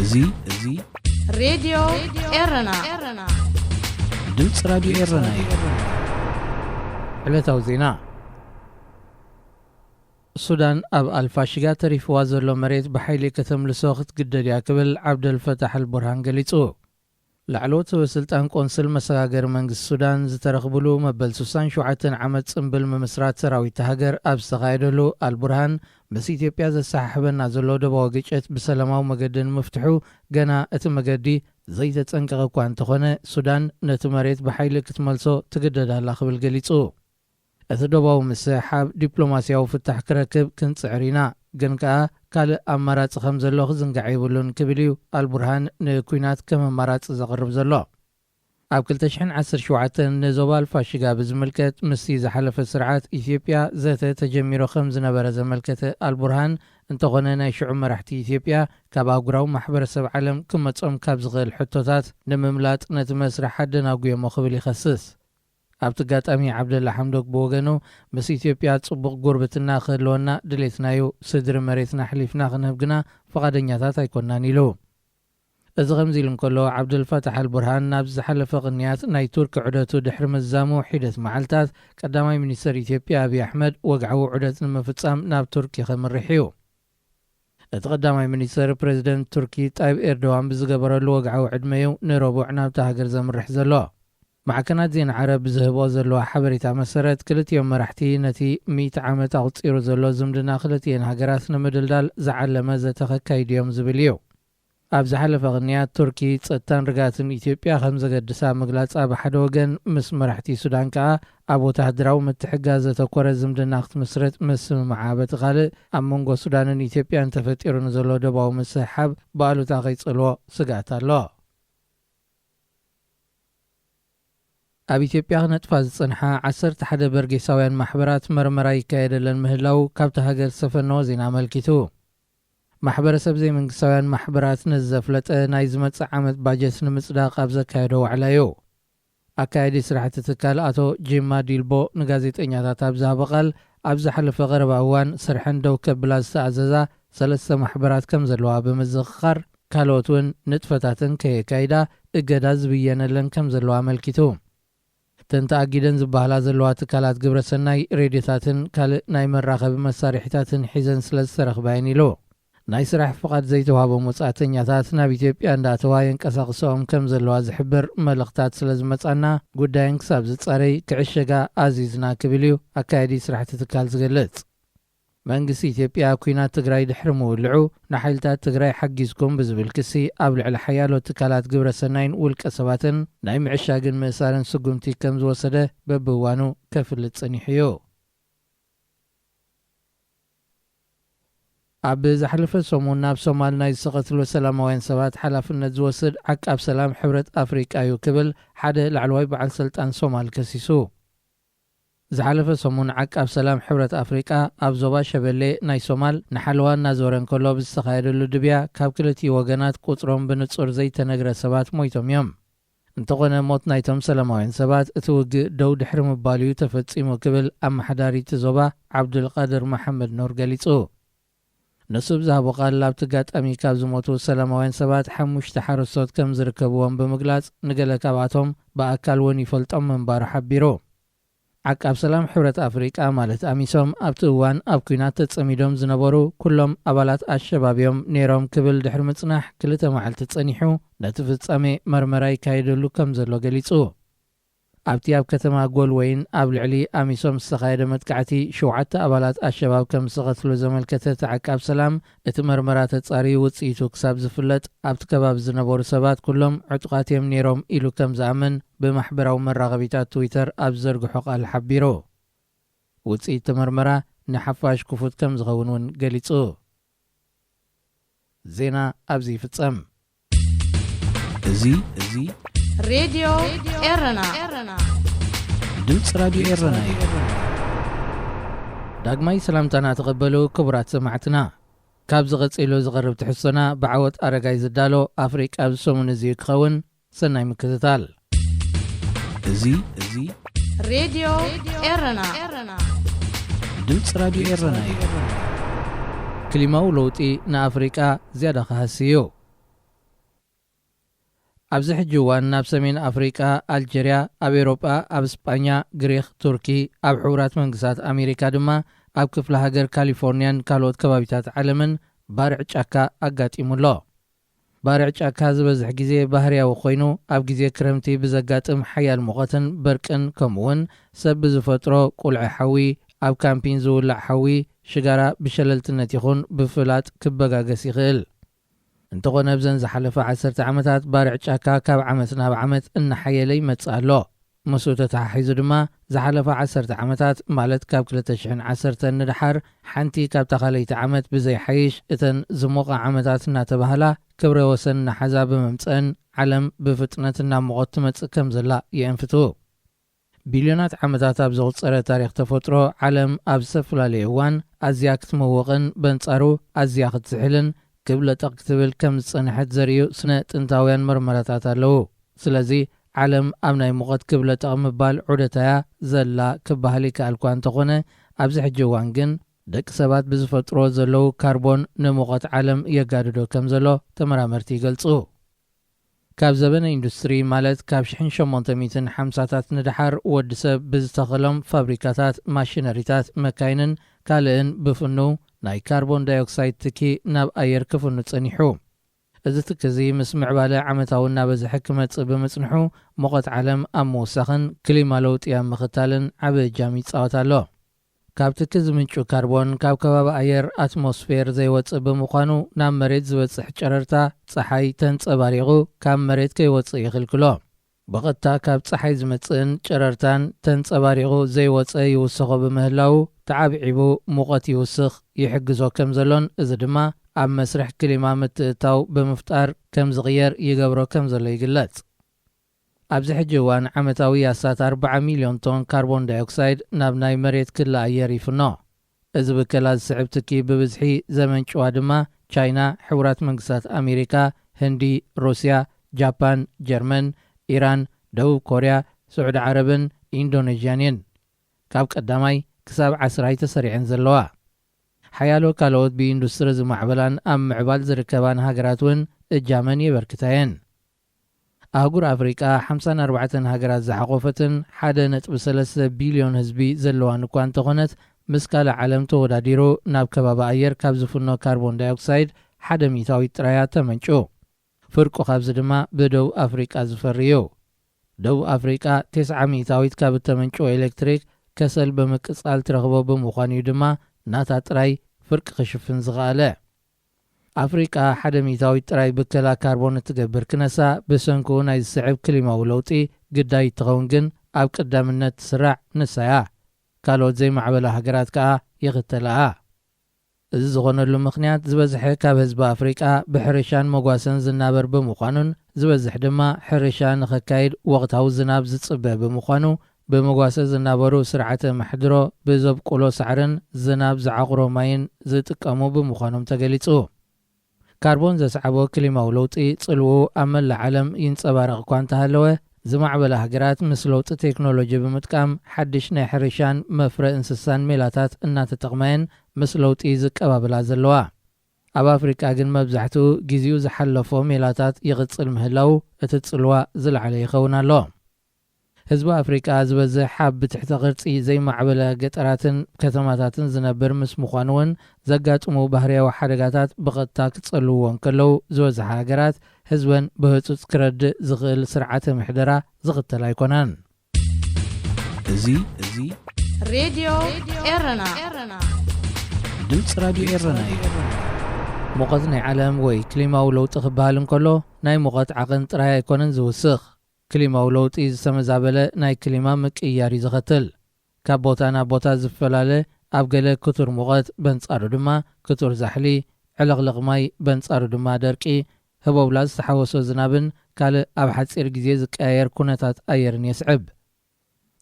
እዚ እዚ ሬድዮ ኤረና፣ ድምፂ ራዲዮ ኤረና እዩ። ዕለታዊ ዜና። ሱዳን ኣብ ኣልፋሽጋ ተሪፍዋ ዘሎ መሬት ብሓይሊ ከተምልሶ ክትግደድ እያ ክብል ዓብደልፈታሕ ኣልቡርሃን ገሊጹ። ላዕለዎት ሰበስልጣን ቆንስል መሰጋገሪ መንግስቲ ሱዳን ዝተረኽብሉ መበል ስሳን ሸውዓተን ዓመት ጽምብል ምምስራት ሰራዊት ሃገር ኣብ ዝተኻየደሉ፣ ኣልቡርሃን ምስ ኢትዮጵያ ዘሰሓሕበና ዘሎ ደባዊ ግጭት ብሰላማዊ መገዲ ንምፍትሑ ገና እቲ መገዲ ዘይተጸንቀቐ እኳ እንተኾነ፣ ሱዳን ነቲ መሬት ብሓይሊ ክትመልሶ ትግደድ ኣላ ክብል ገሊጹ። እቲ ደባዊ ምስሕሓብ ዲፕሎማስያዊ ፍታሕ ክረክብ ክንጽዕር ኢና፣ ግን ከኣ ካልእ ኣማራጺ ከም ዘሎ ክዝንጋዕ የብሉን ክብል እዩ ኣልቡርሃን ንኲናት ከም ኣማራጺ ዘቕርብ ዘሎ። ኣብ ክልተ ሽሕን ዓሰርተ ሸውዓተን ንዞባ ኣልፋሽጋ ብዝምልከት ምስቲ ዝሓለፈ ስርዓት ኢትዮጵያ ዘተ ተጀሚሩ ከም ዝነበረ ዘመልከተ ኣልቡርሃን፣ እንተኾነ ናይ ሽዑ መራሕቲ ኢትዮጵያ ካብ ኣህጉራዊ ማሕበረሰብ ዓለም ክመጾም ካብ ዝኽእል ሕቶታት ንምምላጥ ነቲ መስርሕ ኣደናጉዮሞ ክብል ይኸስስ። ኣብቲ ኣጋጣሚ ዓብደላ ሓምዶክ ብወገኑ፣ ምስ ኢትዮጵያ ጽቡቕ ጉርብትና ክህልወና ድሌትና'ዩ፣ ስድሪ መሬትና ኣሕሊፍና ክንህብ ግና ፍቓደኛታት ኣይኮናን ኢሉ። እዚ ከምዚ ኢሉ እንከሎ፣ ዓብደልፋታሕ ኣልቡርሃን ናብ ዝሓለፈ ቅንያት ናይ ቱርኪ ዑደቱ ድሕሪ ምዝዛሙ ሒደት መዓልታት፣ ቀዳማይ ሚኒስተር ኢትዮጵያ ኣብይ ኣሕመድ ወግዓዊ ዑደት ንምፍጻም ናብ ቱርኪ ከምርሕ እዩ። እቲ ቀዳማይ ሚኒስተር፣ ፕሬዚደንት ቱርኪ ጣይብ ኤርዶዋን ብዝገበረሉ ወግዓዊ ዕድመ እዩ ንረቡዕ ናብታ ሃገር ዘምርሕ ዘሎ። ማዕከናት ዜና ዓረብ ብዝህብኦ ዘለዋ ሓበሬታ መሰረት፣ ክልቲኦም መራሕቲ ነቲ ሚእቲ ዓመት ኣቑጺሩ ዘሎ ዝምድና ክልቲኤን ሃገራት ንምድልዳል ዝዓለመ ዘተ ከካይዱ እዮም ዝብል እዩ። ኣብ ዝሓለፈ ቅንያት፣ ቱርኪ ጸጥታን ርግኣትን ኢትዮጵያ ከም ዘገድሳ ምግላጻ ብሓደ ወገን፣ ምስ መራሕቲ ሱዳን ከኣ ኣብ ወተሃደራዊ ምትሕግጋዝ ዘተኮረ ዝምድና ክትምስርት ምስምማዓ፣ በቲ ካልእ ኣብ መንጎ ሱዳንን ኢትዮጵያን ተፈጢሩ ንዘሎ ደባዊ ምስሕሓብ ብኣሉታ ከይጸልዎ ስግኣት ኣሎ። ኣብ ኢትዮጵያ ክነጥፋ ዝጸንሓ ዓሰርተ ሓደ በርጌሳውያን ማሕበራት መርመራ ይካየደለን ምህላው ካብቲ ሃገር ዝሰፈነዎ ዜና ኣመልኪቱ። ማሕበረሰብ ዘይመንግስታውያን ማሕበራት ነዚ ዘፍለጠ፣ ናይ ዝመጽእ ዓመት ባጀት ንምጽዳቕ ኣብ ዘካየዶ ዋዕላ እዩ። ኣካያዲ ስራሕቲ ትካል ኣቶ ጂማ ዲልቦ ንጋዜጠኛታት ኣብ ዝሃቦ ቃል፣ ኣብ ዝሓለፈ ቀረባ እዋን ስርሐን ደው ከብላ ዝተኣዘዛ ሰለስተ ማሕበራት ከም ዘለዋ ብምዝኽኻር፣ ካልኦት እውን ንጥፈታተን ከየካይዳ እገዳ ዝብየነለን ከም ዘለዋ ኣመልኪቱ። እተን ተኣጊደን ዝበሃላ ዘለዋ ትካላት ግብረ ሰናይ፣ ሬድዮታትን ካልእ ናይ መራኸቢ መሳርሒታትን ሒዘን ስለ ዝተረኽባ እየን ኢሉ። ናይ ስራሕ ፍቓድ ዘይተዋህቦም ወጻእተኛታት ናብ ኢትዮጵያ እንዳኣተዋ የንቀሳቕሰኦም ከም ዘለዋ ዝሕብር መልእኽታት ስለ ዝመጻና፣ ጉዳየን ክሳብ ዝጻረይ ክዕሸጋ ኣዚዝና ክብል እዩ ኣካያዲ ስራሕቲ ትካል ዝገልጽ። መንግስቲ ኢትዮጵያ፣ ኲናት ትግራይ ድሕሪ ምውልዑ ንሓይልታት ትግራይ ሓጊዝኩም ብዝብል ክሲ ኣብ ልዕሊ ሓያሎ ትካላት ግብረ ሰናይን ውልቀ ሰባትን ናይ ምዕሻግን ምእሳርን ስጉምቲ ከም ዝወሰደ በብእዋኑ ከፍልጥ ጸኒሑ እዩ። ኣብ ዝሓለፈ ሰሙን ናብ ሶማል ናይ ዝተቐትሉ ሰላማውያን ሰባት ሓላፍነት ዝወስድ ዓቃብ ሰላም ሕብረት ኣፍሪቃ እዩ ክብል ሓደ ላዕለዋይ በዓል ስልጣን ሶማል ከሲሱ። ዝሓለፈ ሰሙን ዓቃብ ሰላም ሕብረት ኣፍሪቃ ኣብ ዞባ ሸበሌ ናይ ሶማል ንሓለዋ እናዞረ እንከሎ ብዝተኻየደሉ ድብያ፣ ካብ ክልቲኡ ወገናት ቁጽሮም ብንጹር ዘይተነግረ ሰባት ሞይቶም እዮም። እንተኾነ፣ ሞት ናይቶም ሰላማውያን ሰባት እቲ ውግእ ደው ድሕሪ ምባሉ እዩ ተፈጺሙ ክብል ኣመሓዳሪ እቲ ዞባ ዓብዱልቃድር መሓመድ ኑር ገሊጹ። ንሱ ብዝሃቦ ቃል፣ ኣብቲ ኣጋጣሚ ካብ ዝሞቱ ሰላማውያን ሰባት ሓሙሽተ ሓረስቶት ከም ዝርከብዎም ብምግላጽ፣ ንገለ ካብኣቶም ብኣካል እውን ይፈልጦም ምንባሩ ሓቢሩ። ዓቃብ ሰላም ሕብረት ኣፍሪቃ፣ ማለት ኣሚሶም፣ ኣብቲ እዋን ኣብ ኲናት ተጸሚዶም ዝነበሩ ኩሎም ኣባላት ኣሸባብ እዮም ነይሮም ክብል ድሕሪ ምጽናሕ፣ ክልተ መዓልቲ ጸኒሑ ነቲ ፍጻሜ መርመራ ይካየደሉ ከም ዘሎ ገሊጹ። ኣብቲ ኣብ ከተማ ጎልወይን ኣብ ልዕሊ ኣሚሶም ዝተኻየደ መጥቃዕቲ፣ ሸውዓተ ኣባላት ኣሸባብ ከም ዝተቐትሉ ዘመልከተ እቲ ዓቃብ ሰላም፣ እቲ መርመራ ተጻርዩ ውጽኢቱ ክሳብ ዝፍለጥ፣ ኣብቲ ከባቢ ዝነበሩ ሰባት ኩሎም ዕጡቓት እዮም ነይሮም ኢሉ ከም ዝኣምን ብማሕበራዊ መራኸቢታት ትዊተር ኣብ ዝዘርግሖ ቃል ሓቢሩ። ውጽኢት እቲ መርመራ ንሓፋሽ ክፉት ከም ዝኸውን እውን ገሊጹ። ዜና ኣብዚ ይፍጸም። እዚ እዚ ሬድዮ ኤረና፣ ድምፂ ራዲዮ ኤረና እዩ። ዳግማይ ሰላምታና ተቐበሉ ክቡራት ሰማዕትና። ካብዚ ቀጺሉ ዝቐርብ ትሕዝቶና ብዓወት ኣረጋይ ዝዳሎ ኣፍሪቃ ኣብዚ ሰሙን እዚ ክኸውን፣ ሰናይ ምክትታል። እዚ እዚ ሬድዮ ኤረና፣ ድምፂ ራዲዮ ኤረና እዩ። ክሊማዊ ለውጢ ንኣፍሪቃ ዝያዳ ክሃሲ እዩ። ኣብዚ ሕጂ እዋን ናብ ሰሜን ኣፍሪቃ፣ ኣልጀርያ፣ ኣብ ኤውሮጳ፣ ኣብ ስጳኛ፣ ግሪኽ፣ ቱርኪ፣ ኣብ ሕቡራት መንግስታት ኣሜሪካ ድማ ኣብ ክፍለ ሃገር ካሊፎርኒያን ካልኦት ከባቢታት ዓለምን ባርዕ ጫካ ኣጋጢሙ ኣሎ። ባርዕ ጫካ ዝበዝሕ ግዜ ባህርያዊ ኮይኑ፣ ኣብ ግዜ ክረምቲ ብዘጋጥም ሓያል ሙቐትን በርቅን፣ ከምኡውን ሰብ ብዝፈጥሮ ቁልዐ ሓዊ፣ ኣብ ካምፒን ዝውላዕ ሓዊ፣ ሽጋራ ብሸለልትነት ይኹን ብፍላጥ ክበጋገስ ይኽእል። እንተኾነ፣ ኣብዘን ዝሓለፈ ዓሰርተ ዓመታት ባርዕ ጫካ ካብ ዓመት ናብ ዓመት እናሓየለ ይመጽእ ኣሎ። ምስኡ ተተሓሒዙ ድማ፣ ዝሓለፈ ዓሰርተ ዓመታት፣ ማለት ካብ ክልተ ሽሕን ዓሰርተን ንደሓር፣ ሓንቲ ካብታ ካልኣይቲ ዓመት ብዘይሓይሽ፣ እተን ዝሞቓ ዓመታት እናተባህላ ክብረ ወሰን እናሓዛ ብምምጸአን፣ ዓለም ብፍጥነት እናሞቐት ትመጽእ ከም ዘላ የእንፍቱ። ቢልዮናት ዓመታት ኣብ ዘቑጸረ ታሪኽ ተፈጥሮ፣ ዓለም ኣብ ዝተፈላለየ እዋን ኣዝያ ክትመውቕን በንጻሩ ኣዝያ ክትዝሕልን፣ ክብለጠቕ ክትብል ከም ዝጸንሐት ዘርእዩ ስነ ጥንታውያን መርመራታት ኣለዉ። ስለዚ፣ ዓለም ኣብ ናይ ሙቐት ክብለጠቕ ምባል ዑደታያ ዘላ ክበሃል ይከኣል እኳ እንተኾነ፣ ኣብዚ ሕጂ እዋን ግን ደቂ ሰባት ብዝፈጥሮ ዘለዉ ካርቦን ንሙቐት ዓለም የጋድዶ ከም ዘሎ ተመራመርቲ ይገልጹ። ካብ ዘበነ ኢንዱስትሪ፣ ማለት ካብ ሽሕን ሸሞንተ ሚእትን ሓምሳታት ንደሓር፣ ወዲ ሰብ ብዝተኸሎም ፋብሪካታት፣ ማሽነሪታት፣ መካይንን ካልእን ብፍኑ ናይ ካርቦን ዳይኦክሳይድ ትኪ ናብ ኣየር ክፍኑ ጸኒሑ። እዚ ትኪ እዚ ምስ ምዕባለ ዓመታዊ እናበዝሐ ክመጽእ ብምጽንሑ፣ ሙቐት ዓለም ኣብ ምውሳኽን ክሊማ ለውጢ ኣብ ምኽታልን ዓቢ እጃም ይጻወት ኣሎ። ካብ ትኪ ዝምንጩ ካርቦን ካብ ከባቢ ኣየር፣ ኣትሞስፌር፣ ዘይወጽእ ብምዃኑ፣ ናብ መሬት ዝበጽሕ ጨረርታ ጸሓይ ተንጸባሪቑ ካብ መሬት ከይወጽእ ይኽልክሎ። ብቐጥታ ካብ ጸሓይ ዝመጽእን ጨረርታን ተንጸባሪቑ ዘይወጸ ይውስኾ ብምህላዉ፣ ተዓብዒቡ ሙቐት ይውስኽ ይሕግዞ ከም ዘሎን፣ እዚ ድማ ኣብ መስርሕ ክሊማ ምትእትታው ብምፍጣር ከም ዝቕየር ይገብሮ ከም ዘሎ ይግለጽ። ኣብዚ ሕጂ እዋን ዓመታዊ ያሳት ኣርብዓ ሚልዮን ቶን ካርቦን ዳይኦክሳይድ ናብ ናይ መሬት ክሊ ኣየር ይፍኖ። እዚ ብከላ ዝስዕብ ትኪ ብብዝሒ ዘመንጭዋ ድማ ቻይና፣ ሕቡራት መንግስታት ኣሜሪካ፣ ህንዲ፣ ሩስያ፣ ጃፓን፣ ጀርመን፣ ኢራን፣ ደቡብ ኮርያ፣ ስዑዲ ዓረብን ኢንዶኔዥያን እየን። ካብ ቀዳማይ ክሳብ ዓስራይ ተሰሪዐን ዘለዋ። ሓያሎ ካልኦት ብኢንዱስትሪ ዝማዕበላን ኣብ ምዕባል ዝርከባን ሃገራት እውን እጃመን የበርክታ እየን። ኣህጉር ኣፍሪቃ ሓምሳን ኣርባዕተን ሃገራት ዝሓቖፈትን ሓደ ነጥቢ ሰለስተ ቢልዮን ህዝቢ ዘለዋን እኳ እንተኾነት፣ ምስ ካልእ ዓለም ተወዳዲሩ ናብ ከባቢ ኣየር ካብ ዝፍኖ ካርቦን ዳይኦክሳይድ ሓደ ሚእታዊት ጥራያ ተመንጩ። ፍርቁ ካብዚ ድማ ብደቡብ ኣፍሪቃ ዝፈሪ እዩ። ደቡብ ኣፍሪቃ ተስዓ ሚእታዊት ካብ እተመንጭዎ ኤሌክትሪክ ከሰል ብምቅጻል ትረኽቦ ብምዃኑ እዩ ድማ ናታ ጥራይ ፍርቂ ክሽፍን ዝኸኣለ። ኣፍሪቃ ሓደ ሚእታዊት ጥራይ ብከላ ካርቦን እትገብር ክነሳ፣ ብሰንኩ ናይ ዝስዕብ ክሊማዊ ለውጢ ግዳይ እትኸውን ግን ኣብ ቀዳምነት ትስራዕ ንሳ እያ። ካልኦት ዘይማዕበላ ሃገራት ከኣ ይኽተላኣ። እዚ ዝኾነሉ ምኽንያት ዝበዝሐ ካብ ህዝቢ ኣፍሪቃ ብሕርሻን መጓሰን ዝናበር ብምዃኑን ዝበዝሕ ድማ ሕርሻ ንኸካይድ ወቕታዊ ዝናብ ዝጽበ ብምዃኑ፣ ብመጓሰ ዝናበሩ ስርዓተ ማሕድሮ ብዘብቁሎ ሳዕርን ዝናብ ዝዓቑሮ ማይን ዝጥቀሙ ብምዃኖም ተገሊጹ። ካርቦን ዘስዓቦ ክሊማዊ ለውጢ ጽልውኡ ኣብ መላእ ዓለም ይንጸባረቕ እኳ እንተሃለወ፣ ዝማዕበላ ሃገራት ምስ ለውጢ ቴክኖሎጂ ብምጥቃም ሓድሽ ናይ ሕርሻን መፍረ እንስሳን ሜላታት እናተጠቕማ እየን ምስ ለውጢ ዝቀባበላ ዘለዋ። ኣብ ኣፍሪቃ ግን መብዛሕትኡ ግዜኡ ዝሓለፎ ሜላታት ይቕጽል ምህላው እቲ ጽልዋ ዝለዓለ ይኸውን ኣሎ። ህዝቢ ኣፍሪቃ ዝበዝሕ ኣብ ብትሕተ ቅርጺ ዘይማዕበለ ገጠራትን ከተማታትን ዝነብር ምስ ምዃኑ እውን ዘጋጥሙ ባህርያዊ ሓደጋታት ብቐጥታ ክጸልውዎ እንከለዉ ዝበዝሓ ሃገራት ህዝበን ብህጹጽ ክረድእ ዝኽእል ስርዓተ ምሕደራ ዝኽተላ ኣይኮናን። እዚ እዚ ሬድዮ ኤረና። ድምፂ ራድዮ ኤረና እዩ። ሙቐት ናይ ዓለም ወይ ክሊማዊ ለውጢ ክበሃል እንከሎ ናይ ሙቐት ዓቐን ጥራይ ኣይኮነን ዝውስኽ። ክሊማዊ ለውጢ ዝተመዛበለ ናይ ክሊማ ምቅይያር እዩ ዘኸትል። ካብ ቦታ ናብ ቦታ ዝፈላለ፣ ኣብ ገለ ክቱር ሙቐት በንጻሩ ድማ ክቱር ዛሕሊ፣ ዕልቕልቕ ማይ በንጻሩ ድማ ደርቂ፣ ህቦብላ ዝተሓወሶ ዝናብን ካልእ ኣብ ሓጺር ግዜ ዝቀያየር ኩነታት ኣየርን የስዕብ።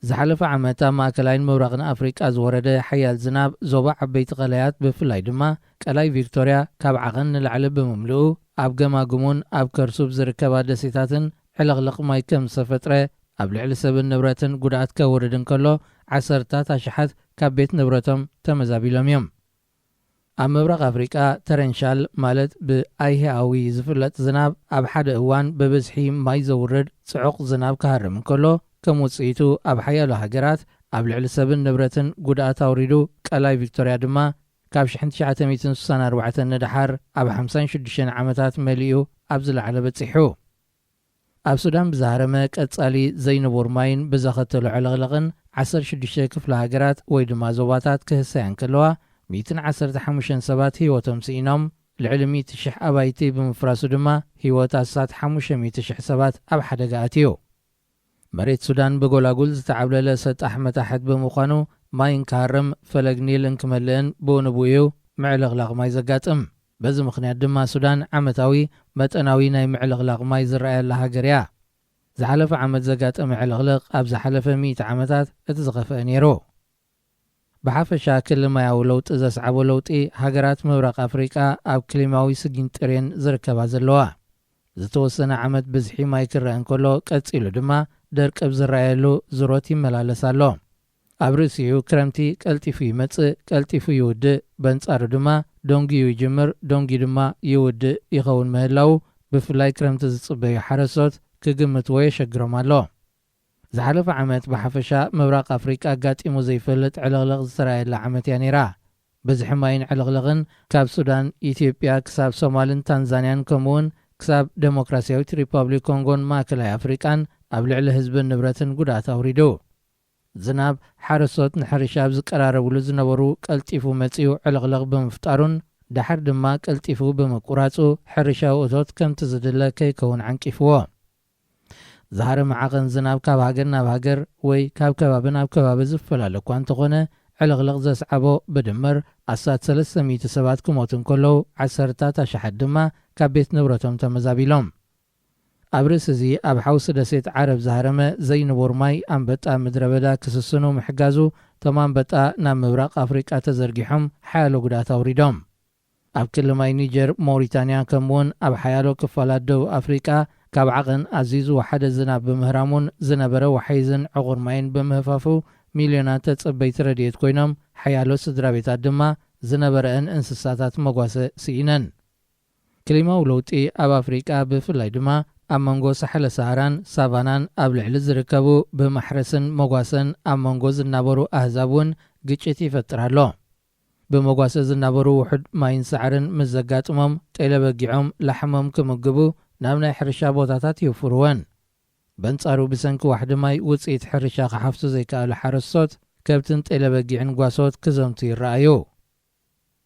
ዝሓለፈ ዓመት ኣብ ማእከላይን ምብራቕን ኣፍሪቃ ዝወረደ ሓያል ዝናብ ዞባ ዓበይቲ ቀላያት ብፍላይ ድማ ቀላይ ቪክቶርያ ካብ ዓቐን ንላዕሊ ብምምልኡ ኣብ ገማግሙን ኣብ ከርሱ ብዝርከባ ደሴታትን ዕልቕልቕ ማይ ከም ዝተፈጥረ ኣብ ልዕሊ ሰብን ንብረትን ጉድኣት ከውርድ እንከሎ ዓሰርታት ኣሽሓት ካብ ቤት ንብረቶም ተመዛቢሎም እዮም። ኣብ ምብራቕ ኣፍሪቃ፣ ተረንሻል ማለት ብኣይሄኣዊ ዝፍለጥ ዝናብ፣ ኣብ ሓደ እዋን ብብዝሒ ማይ ዘውርድ ጽዑቕ ዝናብ ክሃርም እንከሎ፣ ከም ውጽኢቱ ኣብ ሓያሎ ሃገራት ኣብ ልዕሊ ሰብን ንብረትን ጉድኣት ኣውሪዱ፣ ቀላይ ቪክቶርያ ድማ ካብ ሽሕን ትሽዓተ ሚእትን ስሳን ኣርባዕተን ንደሓር ኣብ ሓምሳን ሽዱሽተን ዓመታት መሊኡ ኣብ ዝለዓለ በጺሑ። ኣብ ሱዳን ብዝሃረመ ቀጻሊ ዘይንቡር ማይን ብዘኸተሎ ዕልቕልቕን፣ ዓሰርተ ሽዱሽተ ክፍለ ሃገራት ወይ ድማ ዞባታት ክህሰያ እንከለዋ፣ ሚእትን ዓሰርተ ሓሙሽተን ሰባት ህይወቶም ስኢኖም፣ ልዕሊ ሚእቲ ሽሕ ኣባይቲ ብምፍራሱ ድማ ህይወት ኣስታት ሓሙሽተ ሚእቲ ሽሕ ሰባት ኣብ ሓደጋ ኣትዩ። መሬት ሱዳን ብጎላጉል ዝተዓብለለ ሰጣሕ መታሕት ብምዃኑ፣ ማይ እንክሃርም፣ ፈለግ ኒል እንክመልእን ብኡ ንብኡ እዩ ምዕልቕላቕ ማይ ዘጋጥም። በዚ ምኽንያት ድማ ሱዳን ዓመታዊ መጠናዊ ናይ ምዕልቕላቕ ማይ ዝረኣየላ ሃገር እያ። ዝሓለፈ ዓመት ዘጋጠመ ዕልቕልቕ ኣብ ዝሓለፈ ሚእቲ ዓመታት እቲ ዝኸፍአ ነይሩ። ብሓፈሻ፣ ክሊ ማያዊ ለውጢ ዘስዓቦ ለውጢ፣ ሃገራት ምብራቕ ኣፍሪቃ ኣብ ክሊማዊ ስጊንጢሬን ዝርከባ ዘለዋ። ዝተወሰነ ዓመት ብዝሒ ማይ ክረአ እንከሎ፣ ቀጺሉ ድማ ደርቂ ኣብ ዝረኣየሉ ዙሮት ይመላለስ ኣሎ። ኣብ ርእሲኡ፣ ክረምቲ ቀልጢፉ ይመጽእ፣ ቀልጢፉ ይውድእ። በንጻሩ ድማ፣ ደንጉዩ ይጅምር፣ ደንጉዩ ድማ ይውድእ ይኸውን ምህላዉ፣ ብፍላይ ክረምቲ ዝጽበዩ ሓረስቶት ክግምትዎ የሸግሮም ኣሎ። ዝሓለፈ ዓመት ብሓፈሻ ምብራቕ ኣፍሪቃ ኣጋጢሙ ዘይፈልጥ ዕልቕልቕ ዝተራእየላ ዓመት እያ ነይራ። ብዝሒ ማይን ዕልቕልቕን ካብ ሱዳን፣ ኢትዮጵያ ክሳብ ሶማልን ታንዛንያን፣ ከምኡውን ክሳብ ደሞክራሲያዊት ሪፓብሊክ ኮንጎን ማእከላይ ኣፍሪቃን ኣብ ልዕሊ ህዝብን ንብረትን ጉድኣት ኣውሪዱ። ዝናብ፣ ሓረስቶት ንሕርሻ ኣብ ዝቀራረብሉ ዝነበሩ ቀልጢፉ መጺኡ ዕልቕልቕ ብምፍጣሩን ደሓር ድማ ቀልጢፉ ብምቁራጹ፣ ሕርሻዊ እቶት ከምቲ ዝድለ ከይከውን ዓንቂፍዎ። ዝሃረመ ዓቐን ዝናብ ካብ ሃገር ናብ ሃገር ወይ ካብ ከባቢ ናብ ከባቢ ዝፈላለ እኳ እንተኾነ፣ ዕልቕልቕ ዘስዓቦ ብድምር ኣስታት ሰለስተ ሚእቲ ሰባት ክሞቱ እንከለዉ፣ ዓሰርታት ኣሽሓት ድማ ካብ ቤት ንብረቶም ተመዛቢሎም። ኣብ ርእሲ እዚ፣ ኣብ ሓውሲ ደሴት ዓረብ ዝሃረመ ዘይንቡር ማይ ኣንበጣ ምድረ በዳ ክስስኑ ምሕጋዙ፣ እቶም ኣንበጣ ናብ ምብራቕ ኣፍሪቃ ተዘርጊሖም ሓያሎ ጉድኣት ኣውሪዶም። ኣብ ክሊ ማይ ኒጀር፣ ሞሪታንያ፣ ከምኡውን ኣብ ሓያሎ ክፋላት ደቡብ ኣፍሪቃ፣ ካብ ዓቐን ኣዝዩ ዝወሓደ ዝናብ ብምህራሙን ዝነበረ ወሓይዝን ዕቑር ማይን ብምህፋፉ፣ ሚልዮናት ተጸበይቲ ረድኤት ኮይኖም፣ ሓያሎ ስድራ ቤታት ድማ ዝነበረአን እንስሳታት መጓሰ ስኢነን። ክሊማዊ ለውጢ ኣብ ኣፍሪቃ፣ ብፍላይ ድማ ኣብ መንጎ ሳሕለ ሰሃራን ሳቫናን ኣብ ልዕሊ ዝርከቡ ብማሕረስን መጓሰን ኣብ መንጎ ዝናበሩ ኣህዛብ እውን ግጭት ይፈጥር ኣሎ። ብመጓሰ ዝናበሩ ውሑድ ማይን ሳዕርን ምስ ዘጋጥሞም፣ ጤለ በጊዖም ላሕሞም ክምግቡ ናብ ናይ ሕርሻ ቦታታት ይውፍርወን። በንጻሩ፣ ብሰንኪ ዋሕዲ ማይ ውጽኢት ሕርሻ ክሓፍሱ ዘይከኣሉ ሓረስቶት፣ ከብትን ጤለ በጊዕን ጓሶት ክዘምቱ ይረኣዩ።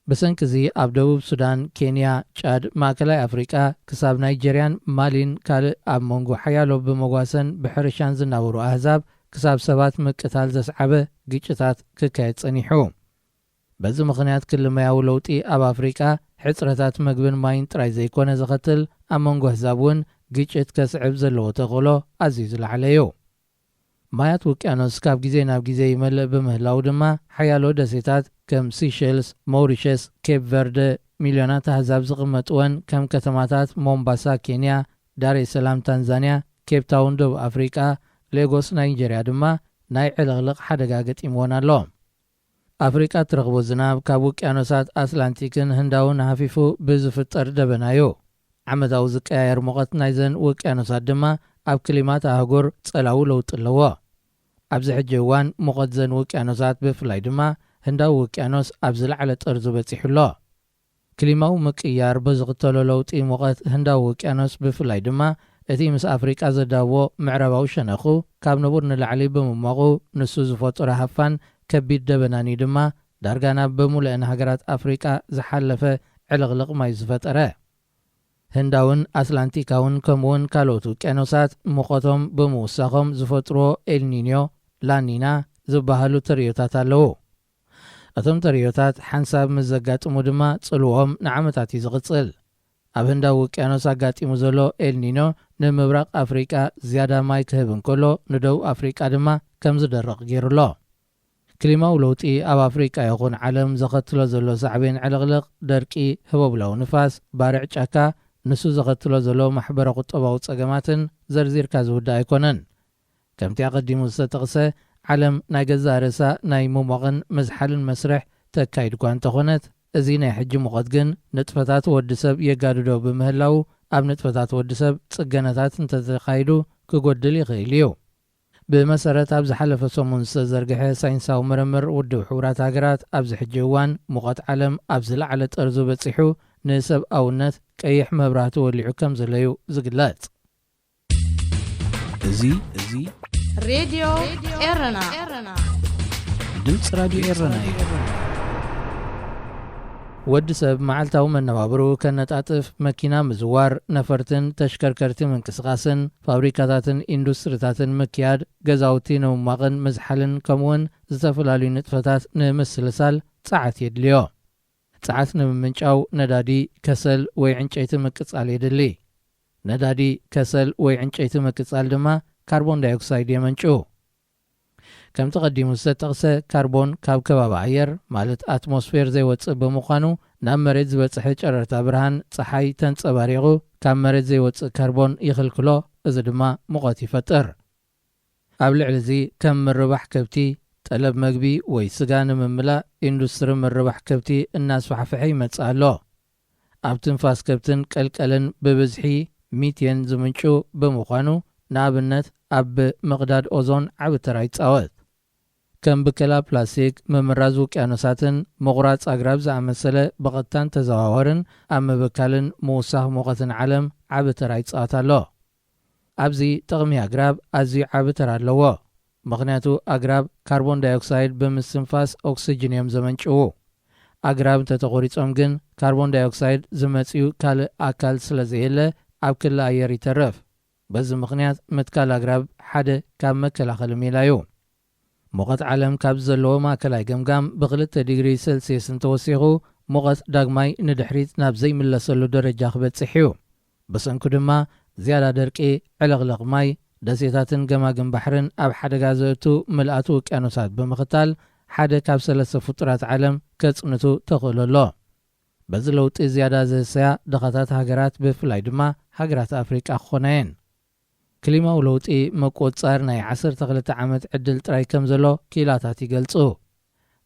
ብሰንኪ እዚ፣ ኣብ ደቡብ ሱዳን፣ ኬንያ፣ ጫድ፣ ማእከላይ ኣፍሪቃ፣ ክሳብ ናይጀርያን ማሊን ካልእ ኣብ መንጎ ሓያሎ ብመጓሰን ብሕርሻን ዝናበሩ ኣህዛብ ክሳብ ሰባት ምቅታል ዘስዓበ ግጭታት ክካየድ ጸኒሑ። በዚ ምኽንያት፣ ክሊ ማያዊ ለውጢ ኣብ ኣፍሪቃ ሕጽረታት መግብን ማይን ጥራይ ዘይኮነ ዘኸትል፣ ኣብ መንጎ ኣህዛብ እውን ግጭት ከስዕብ ዘለዎ ተኽእሎ ኣዝዩ ዝለዓለ እዩ። ማያት ውቅያኖስ ካብ ግዜ ናብ ግዜ ይመልእ ብምህላው ድማ፣ ሓያሎ ደሴታት ከም ሲሸልስ፣ ሞሪሸስ፣ ኬፕ ቨርደ፣ ሚልዮናት ኣህዛብ ዝቕመጥወን ከም ከተማታት ሞምባሳ ኬንያ፣ ዳሬ ሰላም ታንዛንያ፣ ኬፕ ታውን ደቡብ ኣፍሪቃ፣ ሌጎስ ናይጀርያ ድማ ናይ ዕልቕልቕ ሓደጋ ገጢምወን ኣሎ። ኣፍሪቃ ትረኽቦ ዝናብ ካብ ውቅያኖሳት ኣትላንቲክን ህንዳውን ሃፊፉ ብዝፍጠር ደበና እዩ። ዓመታዊ ዝቀያየር ሙቐት ናይዘን ውቅያኖሳት ድማ ኣብ ክሊማት ኣህጉር ጸላዊ ለውጢ ኣለዎ። ኣብዚ ሕጂ እዋን፣ ሙቐት ዘን ውቅያኖሳት፣ ብፍላይ ድማ ህንዳዊ ውቅያኖስ፣ ኣብ ዝለዓለ ጠርዙ በጺሑ ኣሎ። ክሊማዊ ምቅይያር ብዝኽተሎ ለውጢ ሙቐት ህንዳዊ ውቅያኖስ፣ ብፍላይ ድማ እቲ ምስ ኣፍሪቃ ዘዳብዎ ምዕራባዊ ሸነኹ፣ ካብ ንቡር ንላዕሊ ብምሟቑ፣ ንሱ ዝፈጠሮ ሃፋን ከቢድ ደበናን እዩ ድማ ዳርጋ ናብ ብምሉአን ሃገራት ኣፍሪቃ ዝሓለፈ ዕልቕልቕ ማይ ዝፈጠረ። ህንዳውን ኣትላንቲካውን ከምኡውን ካልኦት ውቅያኖሳት ሙቐቶም ብምውሳኾም ዝፈጥርዎ ኤልኒኞ፣ ላኒና ዝበሃሉ ተርእዮታት ኣለዉ። እቶም ተርእዮታት ሓንሳብ ምስ ዘጋጥሙ ድማ ጽልዎም ንዓመታት እዩ ዝቕጽል። ኣብ ህንዳዊ ውቅያኖስ ኣጋጢሙ ዘሎ ኤልኒኖ ንምብራቕ ኣፍሪቃ ዝያዳ ማይ ክህብ እንከሎ፣ ንደቡብ ኣፍሪቃ ድማ ከም ዝደርቕ ገይሩ ኣሎ። ክሊማዊ ለውጢ ኣብ ኣፍሪቃ ይኹን ዓለም ዘኸትሎ ዘሎ ሳዕቤን ዕልቕልቕ፣ ደርቂ፣ ህቦብላዊ ንፋስ፣ ባርዕ ጫካ፣ ንሱ ዘኸትሎ ዘሎ ማሕበረ ቁጠባዊ ጸገማትን ዘርዚርካ ዝውዳእ ኣይኮነን። ከምቲ ኣቐዲሙ ዝተጠቕሰ፣ ዓለም ናይ ገዛእ ርእሳ ናይ ምሟቕን ምዝሓልን መስርሕ ተካይድ እኳ እንተኾነት፣ እዚ ናይ ሕጂ ሙቐት ግን ንጥፈታት ወዲ ሰብ የጋድዶ ብምህላዉ፣ ኣብ ንጥፈታት ወዲ ሰብ ጽገናታት እንተተኻይዱ ክጎድል ይኽእል እዩ። ብመሰረት ኣብ ዝሓለፈ ሰሙን ዝተዘርግሐ ሳይንሳዊ ምርምር ውድብ ሕቡራት ሃገራት፣ ኣብዚ ሕጂ እዋን ሙቐት ዓለም ኣብ ዝለዓለ ጠርዙ በጺሑ፣ ንሰብኣውነት ቀይሕ መብራህቲ ወሊዑ ከም ዘሎ እዩ ዝግለጽ። እዚ እዚ ሬድዮ ኤረና ድምፂ ራዲዮ ኤረና እዩ። ወዲ ሰብ መዓልታዊ መነባብርኡ ከነጣጥፍ፣ መኪና ምዝዋር፣ ነፈርትን ተሽከርከርቲ ምንቅስቓስን፣ ፋብሪካታትን ኢንዱስትሪታትን ምክያድ፣ ገዛውቲ ንምማቕን ምዝሓልን፣ ከምኡውን ዝተፈላለዩ ንጥፈታት ንምስልሳል ጸዓት የድልዮ። ጸዓት ንምምንጫው ነዳዲ፣ ከሰል ወይ ዕንጨይቲ ምቅጻል የድሊ። ነዳዲ፣ ከሰል ወይ ዕንጨይቲ ምቅጻል ድማ ካርቦን ዳይኦክሳይድ የመንጩ። ከምቲ ቀዲሙ ዝተጠቕሰ፣ ካርቦን ካብ ከባቢ ኣየር፣ ማለት ኣትሞስፌር፣ ዘይወጽእ ብምዃኑ፣ ናብ መሬት ዝበጽሐ ጨረርታ ብርሃን ጸሓይ ተንጸባሪቑ ካብ መሬት ዘይወጽእ ካርቦን ይኽልክሎ። እዚ ድማ ሙቐት ይፈጥር። ኣብ ልዕሊ እዚ፣ ከም ምርባሕ ከብቲ፣ ጠለብ መግቢ ወይ ስጋ ንምምላእ ኢንዱስትሪ ምርባሕ ከብቲ እናስፋሕፍሐ ይመጽእ ኣሎ። ኣብ ትንፋስ ከብትን ቀልቀልን ብብዝሒ ሚቴን ዝምንጩ ብምዃኑ፣ ንኣብነት ኣብ ምቕዳድ ኦዞን ዓቢ ተራ ይጻወት። ከም ብከላ ፕላስቲክ፣ ምምራዝ ውቅያኖሳትን ምቑራጽ ኣግራብ ዝኣመሰለ ብቐጥታን ተዘዋወርን ኣብ ምብካልን ምውሳኽ ሙቐትን ዓለም ዓቢ ተራ ይጻወት ኣሎ። ኣብዚ ጥቕሚ ኣግራብ ኣዝዩ ዓቢ ተራ ኣለዎ። ምኽንያቱ ኣግራብ ካርቦን ዳይኦክሳይድ ብምስትንፋስ ኦክስጅን እዮም ዘመንጭዉ። ኣግራብ እንተተቖሪጾም ግን ካርቦን ዳይኦክሳይድ ዝመጽዩ ካልእ ኣካል ስለ ዘየለ ኣብ ክሊ ኣየር ይተርፍ። በዚ ምኽንያት ምትካል ኣግራብ ሓደ ካብ መከላኸሊ ሜላ እዩ። ሙቐት ዓለም ካብ ዘለዎ ማእከላይ ገምጋም ብክልተ ዲግሪ ሰልስየስ እንተወሲኹ፣ ሙቐት ዳግማይ ንድሕሪት ናብ ዘይምለሰሉ ደረጃ ክበጽሕ እዩ። ብሰንኩ ድማ ዝያዳ ደርቂ፣ ዕልቕልቕ ማይ፣ ደሴታትን ገማግም ባሕርን ኣብ ሓደጋ ዘእቱ ምልኣት ውቅያኖሳት ብምኽታል፣ ሓደ ካብ ሰለስተ ፍጡራት ዓለም ከጽንቱ ተኽእሎ ኣሎ። በዚ ለውጢ ዝያዳ ዝህሰያ ድኻታት ሃገራት፣ ብፍላይ ድማ ሃገራት ኣፍሪቃ ክኾና እየን። ክሊማዊ ለውጢ ምቁጽጻር ናይ ዓሰርተ ክልተ ዓመት ዕድል ጥራይ ከም ዘሎ ክኢላታት ይገልጹ።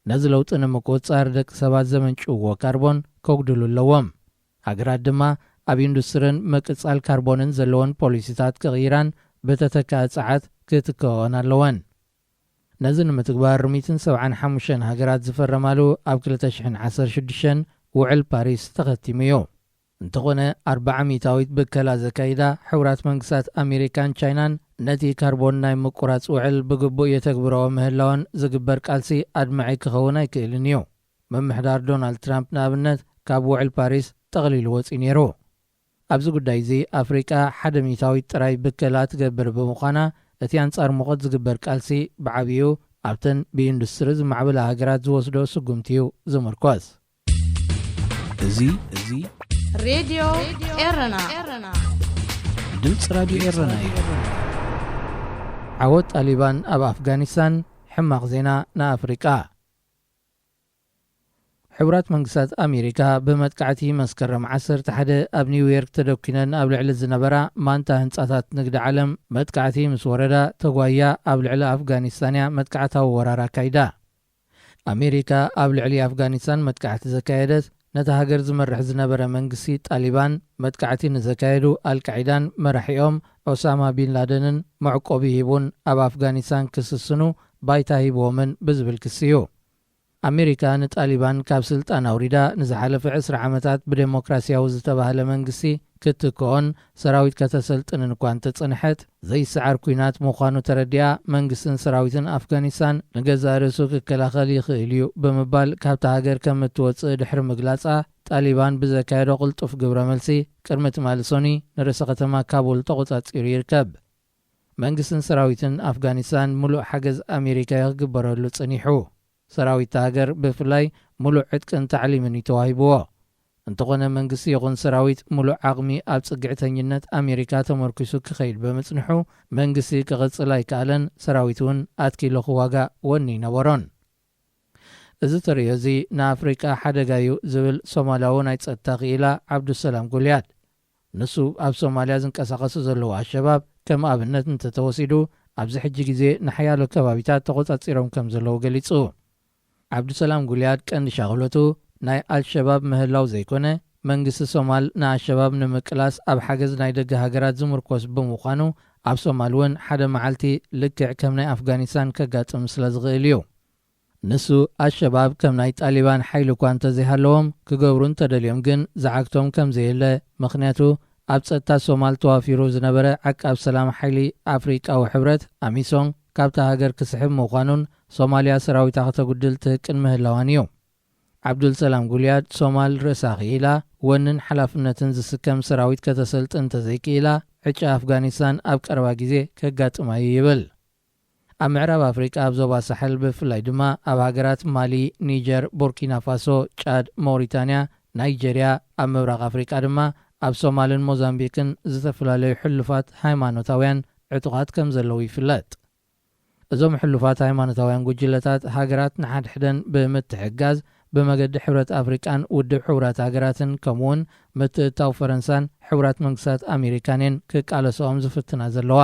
ነዚ ለውጢ ንምቁጽጻር ደቂ ሰባት ዘመንጭውዎ ካርቦን ከጉድሉ ኣለዎም። ሃገራት ድማ ኣብ ኢንዱስትርን ምቅጻል ካርቦንን ዘለወን ፖሊሲታት ክቕይራን ብተተካኢ ጸዓት ክትክኦን ኣለወን። ነዚ ንምትግባር ሚእትን ሰብዓን ሓሙሽተን ሃገራት ዝፈረማሉ ኣብ ክልተ ሽሕን ዓሰርተ ሽዱሽተን ውዕል ፓሪስ ተኸቲሙ እዩ። እንተኾነ፣ ኣርብዓ ሚእታዊት ብከላ ዘካይዳ ሕቡራት መንግስታት ኣሜሪካን ቻይናን ነቲ ካርቦን ናይ ምቁራጽ ውዕል ብግቡእ የተግብረኦ ምህላወን ዝግበር ቃልሲ ኣድማዒ ክኸውን ኣይክእልን እዩ። ምምሕዳር ዶናልድ ትራምፕ ንኣብነት ካብ ውዕል ፓሪስ ጠቕሊሉ ወጺኡ ነይሩ። ኣብዚ ጉዳይ እዚ ኣፍሪቃ ሓደ ሚእታዊት ጥራይ ብከላ ትገብር ብምዃና፣ እቲ ኣንጻር ሙቐት ዝግበር ቃልሲ ብዓብዩ ኣብተን ብኢንዱስትሪ ዝማዕበላ ሃገራት ዝወስዶ ስጉምቲ እዩ ዝምርኮስ። እዚ እዚ ሬድዮ ኤረና ድምፂ ራዲዮ ኤረና እዩ። ዓወት ጣሊባን ኣብ ኣፍጋኒስታን። ሕማቕ ዜና ንኣፍሪቃ። ሕቡራት መንግስታት ኣሜሪካ ብመጥቃዕቲ መስከረም ዓሰርተ ሓደ ኣብ ኒውዮርክ ተደኲነን ኣብ ልዕሊ ዝነበራ ማንታ ህንጻታት ንግዲ ዓለም መጥቃዕቲ ምስ ወረዳ፣ ተጓያ ኣብ ልዕሊ ኣፍጋኒስታን እያ መጥቃዕታዊ ወራር ኣካይዳ። ኣሜሪካ ኣብ ልዕሊ ኣፍጋኒስታን መጥቃዕቲ ዘካየደት፣ ነታ ሃገር ዝመርሕ ዝነበረ መንግስቲ ጣሊባን መጥቃዕቲ ንዘካየዱ ኣልቃዒዳን መራሒኦም ኦሳማ ቢን ላደንን መዕቆቢ ሂቡን ኣብ ኣፍጋኒስታን ክስስኑ ባይታ ሂብዎምን ብዝብል ክሲ እዩ። ኣሜሪካ ንጣሊባን ካብ ስልጣን ኣውሪዳ ንዝሓለፈ ዕስራ ዓመታት ብዴሞክራሲያዊ ዝተባህለ መንግስቲ ክትክኦን ሰራዊት ከተሰልጥንን እኳ እንተጸንሐት፣ ዘይሰዓር ኲናት ምዃኑ ተረዲኣ መንግስትን ሰራዊትን ኣፍጋኒስታን ንገዛእ ርእሱ ክከላኸል ይኽእል እዩ ብምባል ካብታ ሃገር ከም እትወጽእ ድሕሪ ምግላጻ፣ ጣሊባን ብዘካየዶ ቅልጡፍ ግብረ መልሲ ቅድሚ ትማሊ ሶኒ ንርእሰ ከተማ ካቡል ተቖጻጺሩ ይርከብ። መንግስትን ሰራዊትን ኣፍጋኒስታን ምሉእ ሓገዝ ኣሜሪካ እዩ ክግበረሉ ጸኒሑ። ሰራዊት እታ ሃገር ብፍላይ ምሉእ ዕጥቅን ታዕሊምን እዩ ተዋሂብዎ። እንተኾነ መንግስቲ ይኹን ሰራዊት ምሉእ ዓቕሚ ኣብ ጽግዕተኝነት ኣሜሪካ ተመርኲሱ ክኸይድ ብምጽንሑ መንግስቲ ክቕጽል ኣይከኣለን፣ ሰራዊት እውን ኣትኪሉ ክዋጋእ ወኒ ኣይነበሮን። እዚ ተርእዮ እዚ ንኣፍሪቃ ሓደጋ እዩ ዝብል ሶማልያዊ ናይ ጸጥታ ክኢላ ዓብዱሰላም ጉልያድ። ንሱ ኣብ ሶማልያ ዝንቀሳቐሱ ዘለዉ ኣሸባብ ከም ኣብነት እንተተወሲዱ ኣብዚ ሕጂ ግዜ ንሓያሎ ከባቢታት ተቖጻጺሮም ከም ዘለዉ ገሊጹ። ዓብዱሰላም ጉልያድ ቀንዲ ሻቕሎቱ ናይ ኣልሸባብ ምህላው ዘይኮነ፣ መንግስቲ ሶማል ንኣልሸባብ ንምቅላስ ኣብ ሓገዝ ናይ ደገ ሃገራት ዝምርኮስ ብምዃኑ፣ ኣብ ሶማል እውን ሓደ መዓልቲ ልክዕ ከም ናይ ኣፍጋኒስታን ከጋጥም ስለ ዝኽእል እዩ። ንሱ ኣልሸባብ ከም ናይ ጣሊባን ሓይሊ እኳ እንተዘይሃለዎም፣ ክገብሩ እንተደልዮም ግን ዝዓግቶም ከም ዘየለ፣ ምኽንያቱ ኣብ ጸጥታ ሶማል ተዋፊሩ ዝነበረ ዓቃብ ሰላም ሓይሊ ኣፍሪቃዊ ሕብረት፣ ኣሚሶም፣ ካብታ ሃገር ክስሕብ ምዃኑን ሶማልያ ሰራዊታ ከተጉድል ትህቅን ምህላዋን እዩ። ዓብዱልሰላም ጉልያድ፣ ሶማል ርእሳ ክኢላ፣ ወንን ሓላፍነትን ዝስከም ሰራዊት ከተሰልጥን እንተዘይክኢላ፣ ዕጫ ኣፍጋኒስታን ኣብ ቀረባ ግዜ ከጋጥማ እዩ ይብል። ኣብ ምዕራብ ኣፍሪቃ ኣብ ዞባ ሳሕል፣ ብፍላይ ድማ ኣብ ሃገራት ማሊ፣ ኒጀር፣ ቡርኪና ፋሶ፣ ጫድ፣ ሞሪታንያ፣ ናይጀርያ፣ ኣብ ምብራቕ ኣፍሪቃ ድማ ኣብ ሶማልን ሞዛምቢክን ዝተፈላለዩ ሕሉፋት ሃይማኖታውያን ዕጡቓት ከም ዘለዉ ይፍለጥ። እዞም ሕሉፋት ሃይማኖታውያን ጉጅለታት፣ ሃገራት ንሓድሕደን ብምትሕግጋዝ፣ ብመገዲ ሕብረት ኣፍሪቃን ውድብ ሕቡራት ሃገራትን፣ ከምኡውን ምትእትታው ፈረንሳን ሕቡራት መንግስታት ኣሜሪካን እየን ክቃለስኦም ዝፍትና ዘለዋ።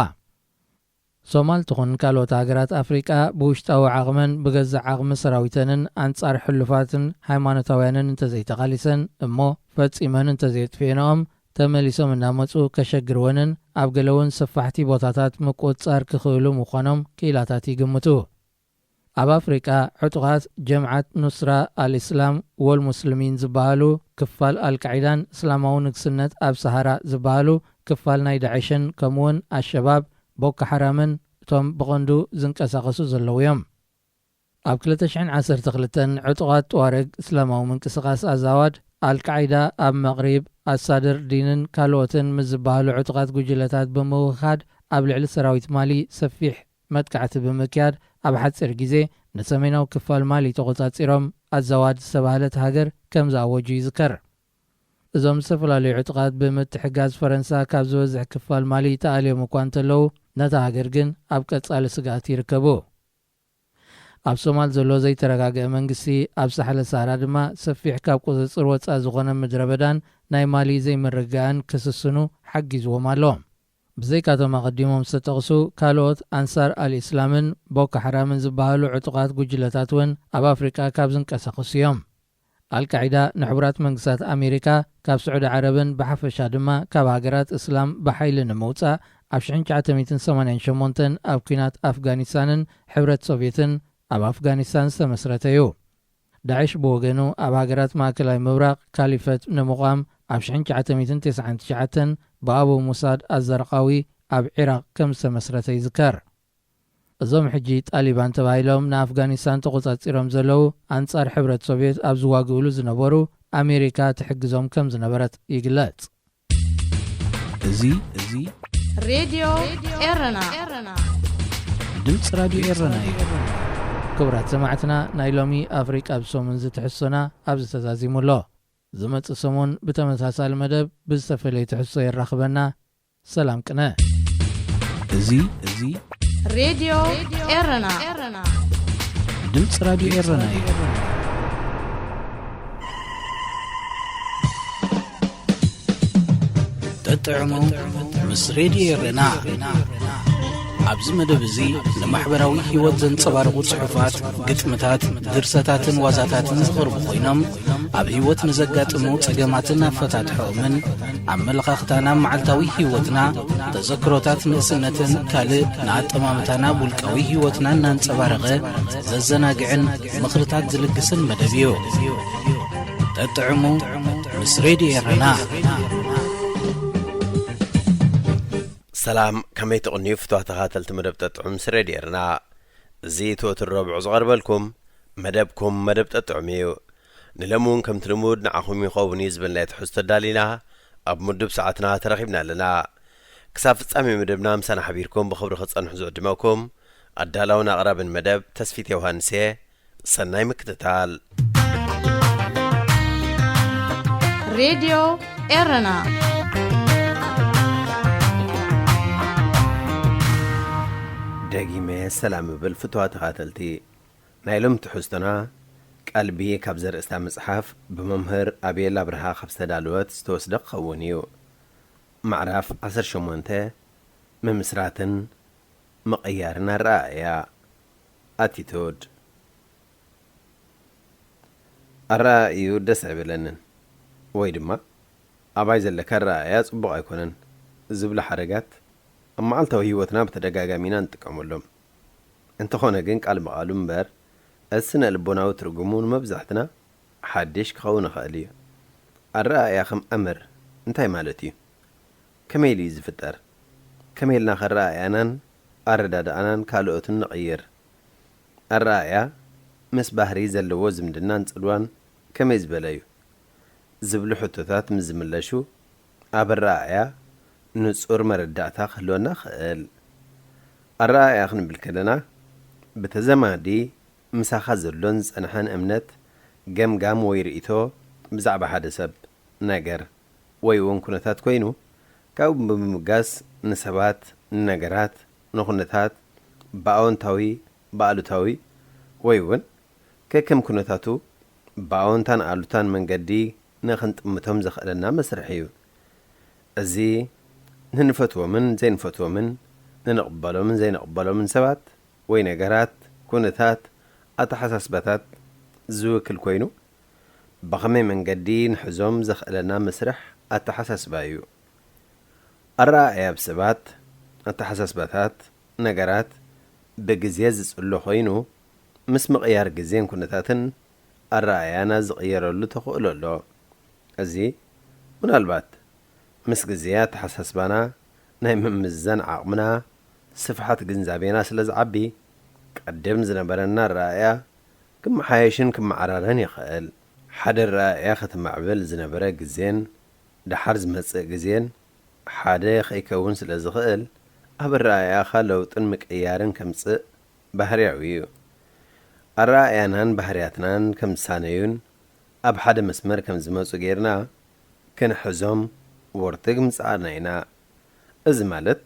ሶማል ትኹን ካልኦት ሃገራት ኣፍሪቃ፣ ብውሽጣዊ ዓቕመን ብገዛእ ዓቕሚ ሰራዊተንን ኣንጻር ሕሉፋትን ሃይማኖታውያንን እንተዘይተቓሊሰን እሞ፣ ፈጺመን እንተዘየጥፍኤንኦም፣ ተመሊሶም እናመጹ ከሸግርወንን ኣብ ገለ እውን ሰፋሕቲ ቦታታት ምቁጽጻር ክኽእሉ ምዃኖም ክኢላታት ይግምቱ። ኣብ ኣፍሪቃ፣ ዕጡቓት ጀምዓት ኑስራ ኣልእስላም ወልሙስልሚን ዝበሃሉ፣ ክፋል ኣልቃዒዳን እስላማዊ ንግስነት ኣብ ሰሃራ ዝበሃሉ፣ ክፋል ናይ ዳዕሽን፣ ከምኡውን ኣሸባብ፣ ቦኮ ሓራምን እቶም ብቐንዱ ዝንቀሳቐሱ ዘለዉ እዮም። ኣብ ክልተ ሽሕን ዓሰርተ ክልተን፣ ዕጡቓት ጡዋረግ እስላማዊ ምንቅስቓስ ኣዛዋድ፣ ኣልቃዒዳ ኣብ መቕሪብ፣ ኣሳድር ዲንን ካልኦትን ምስ ዝበሃሉ ዕጡቓት ጉጅለታት ብምውህሃድ፣ ኣብ ልዕሊ ሰራዊት ማሊ ሰፊሕ መጥቃዕቲ ብምክያድ፣ ኣብ ሓጺር ግዜ ንሰሜናዊ ክፋል ማሊ ተቖጻጺሮም፣ ኣዛዋድ ዝተባህለት ሃገር ከም ዝኣወጁ ይዝከር። እዞም ዝተፈላለዩ ዕጡቓት ብምትሕጋዝ ፈረንሳ ካብ ዝበዝሕ ክፋል ማሊ ተኣልዮም እኳ እንተለዉ፣ ነታ ሃገር ግን ኣብ ቀጻሊ ስግኣት ይርከቡ። ኣብ ሶማል ዘሎ ዘይተረጋግአ መንግስቲ፣ ኣብ ሳሕለ ሳህራ ድማ ሰፊሕ ካብ ቁጽጽር ወጻኢ ዝኾነ ምድረ በዳን ናይ ማሊ ዘይምርግጋእን ክስስኑ ሓጊዝዎም ኣሎ። ብዘይካቶም ኣቐዲሞም ዝተጠቕሱ ካልኦት ኣንሳር ኣልኢስላምን ቦኮ ሓራምን ዝበሃሉ ዕጡቓት ጉጅለታት እውን ኣብ ኣፍሪቃ ካብ ዝንቀሳቐሱ እዮም። ኣልቃዒዳ ንሕቡራት መንግስታት ኣሜሪካ ካብ ስዑዲ ዓረብን ብሓፈሻ ድማ ካብ ሃገራት እስላም ብሓይሊ ንምውጻእ ኣብ ሽሕን ትሽዓተ ሚእትን ሰማንያን ሸሞንተን ኣብ ኲናት ኣፍጋኒስታንን ሕብረት ሶቭየትን ኣብ ኣፍጋኒስታን ዝተመስረተ እዩ። ዳዕሽ ብወገኑ ኣብ ሃገራት ማእከላይ ምብራቕ ካሊፈት ንምቋም ኣብ ሽሕን ትሽዓተ ሚእትን ተስዓን ትሽዓተን ብኣቡ ሙሳድ ኣዘርቃዊ ኣብ ዒራቕ ከም ዝተመስረተ ይዝከር። እዞም ሕጂ ጣሊባን ተባሂሎም ንኣፍጋኒስታን ተቖጻጺሮም ዘለዉ ኣንጻር ሕብረት ሶቭየት ኣብ ዝዋግእሉ ዝነበሩ ኣሜሪካ ትሕግዞም ከም ዝነበረት ይግለጽ። እዚ እዚ ሬድዮ ኤረና። ድምፂ ራድዮ ኤረና እዩ። ክቡራት ሰማዕትና፣ ናይ ሎሚ ኣፍሪቃ ብሰሙን ዝትሕሶና ኣብዚ ተዛዚሙ ኣሎ። ዝመጽእ ሰሙን ብተመሳሳሊ መደብ ብዝተፈለየ ትሕሶ የራኽበና። ሰላም ቅነ። እዚ እዚ ሬድዮ ኤረና። ድምፂ ራድዮ ኤረና እዩ። ጠጥዕሙ ምስ ሬድዮ ኤረና። ኣብዚ መደብ እዚ ንማሕበራዊ ህይወት ዘንጸባርቑ ጽሑፋት፣ ግጥምታት፣ ድርሰታትን ዋዛታትን ዝቐርቡ ኮይኖም፣ ኣብ ህይወት ንዘጋጥሙ ጸገማትን ኣፈታትሖኦምን፣ ኣመለኻኽታና ኣብ መዓልታዊ ህይወትና፣ ተዘክሮታት ንእስነትን ካልእ ንኣጠማምታና ኣብ ውልቃዊ ህይወትና እናንጸባረቐ ዘዘናግዕን ምኽርታት ዝልግስን መደብ እዩ። ጠጥዕሙ ምስ ሬድዮ ኤረና። ሰላም፣ ከመይ ትቕንዩ ፍትዋ ተኻተልቲ መደብ ጠጥዑ ምስ ሬድዮ ኤረና? እዚ ትወትር ረቡዕ ዝቐርበልኩም መደብኩም መደብ ጠጥዑም እዩ። ንሎሚ እውን ከምቲ ልሙድ ንዓኹም ይኸውን እዩ ዝበልናዮ ትሕዝቶ ኣዳሊና ኣብ ምዱብ ሰዓትና ተረኺብና ኣለና። ክሳብ ፍጻሜ መደብና ምሳና ሓቢርኩም ብኽብሪ ክትጸንሑ ዝዕድመኩም ኣዳላውን ኣቕራብን መደብ ተስፊት ዮሃንስ እየ። ሰናይ ምክትታል። ሬድዮ ኤረና። ደጊመ ሰላም እብል ፍትዋ ተኻተልቲ። ናይ ሎም ትሕዝቶና ቀልቢ ካብ ዘርእስታ መጽሓፍ ብመምህር ኣቤል ኣብርሃ ካብ ዝተዳለወት ዝተወስደ ክኸውን እዩ። ማዕራፍ ዓሰርተ ሸሞንተ፣ ምምስራትን ምቕያርን ኣረኣእያ፣ ኣቲቱድ። ኣረኣእዩ ደስ ኣይበለንን ወይ ድማ ኣባይ ዘለካ ኣረኣእያ ጽቡቕ ኣይኮነን ዝብሉ ሓረጋት ኣብ መዓልታዊ ህይወትና ብተደጋጋሚ ኢና ንጥቀመሎም። እንተኾነ ግን ቃል ብቓሉ እምበር እቲ ስነ ልቦናዊ ትርጉሙ ንመብዛሕትና ሓድሽ ክኸውን ይኽእል እዩ። ኣረኣእያ ከም ኣምር እንታይ ማለት እዩ? ከመይ ኢሉ እዩ ዝፍጠር? ከመይ ኢልና ከረኣእያናን ኣረዳድኣናን ካልኦትን ንቕይር? ኣረኣእያ ምስ ባህሪ ዘለዎ ዝምድናን ጽልዋን ከመይ ዝበለ እዩ? ዝብሉ ሕቶታት ምስ ዝምለሹ ኣብ ኣረኣእያ ንጹር መረዳእታ ክህልወና ይኽእል። ኣረኣእያ ክንብል ከለና ብተዘማዲ ምሳኻ ዘሎን ዝጸንሐን እምነት፣ ገምጋም ወይ ርእይቶ ብዛዕባ ሓደ ሰብ፣ ነገር ወይ እውን ኩነታት ኮይኑ ካብኡ ብምብጋስ ንሰባት፣ ንነገራት፣ ንኹነታት ብኣወንታዊ፣ ብኣሉታዊ ወይ እውን ከከም ኩነታቱ ብኣወንታን ኣሉታን መንገዲ ንኽንጥምቶም ዘኽእለና መስርሕ እዩ። እዚ ንንፈትዎምን ዘይንፈትዎምን ንንቕበሎምን ዘይንቕበሎምን ሰባት ወይ ነገራት፣ ኩነታት፣ ኣተሓሳስባታት ዝውክል ኮይኑ ብኸመይ መንገዲ ንሕዞም ዘኽእለና መስርሕ ኣተሓሳስባ እዩ። ኣረኣእያ ብሰባት፣ ኣተሓሳስባታት፣ ነገራት ብግዜ ዝጽሎ ኮይኑ ምስ ምቕያር ግዜን ኩነታትን ኣረኣእያና ዝቕየረሉ ተኽእሎ ኣሎ። እዚ ምናልባት ምስ ግዜ ኣተሓሳስባና ናይ ምምዝዛን ዓቕምና፣ ስፍሓት ግንዛቤና ስለ ዝዓቢ ቀደም ዝነበረና ኣረኣእያ ክመሓየሽን ክመዓራረን ይኽእል። ሓደ ኣረኣእያ ከተማዕብል ዝነበረ ግዜን ደሓር ዝመጽእ ግዜን ሓደ ከይከውን ስለ ዝኽእል ኣብ ኣረኣእያኻ ለውጥን ምቅይያርን ከምጽእ ባህርያዊ እዩ። ኣረኣእያናን ባህርያትናን ከም ዝሳነዩን ኣብ ሓደ መስመር ከም ዝመጹ ጌርና ክንሕዞም ወርትግ ምጽኣና ኢና። እዚ ማለት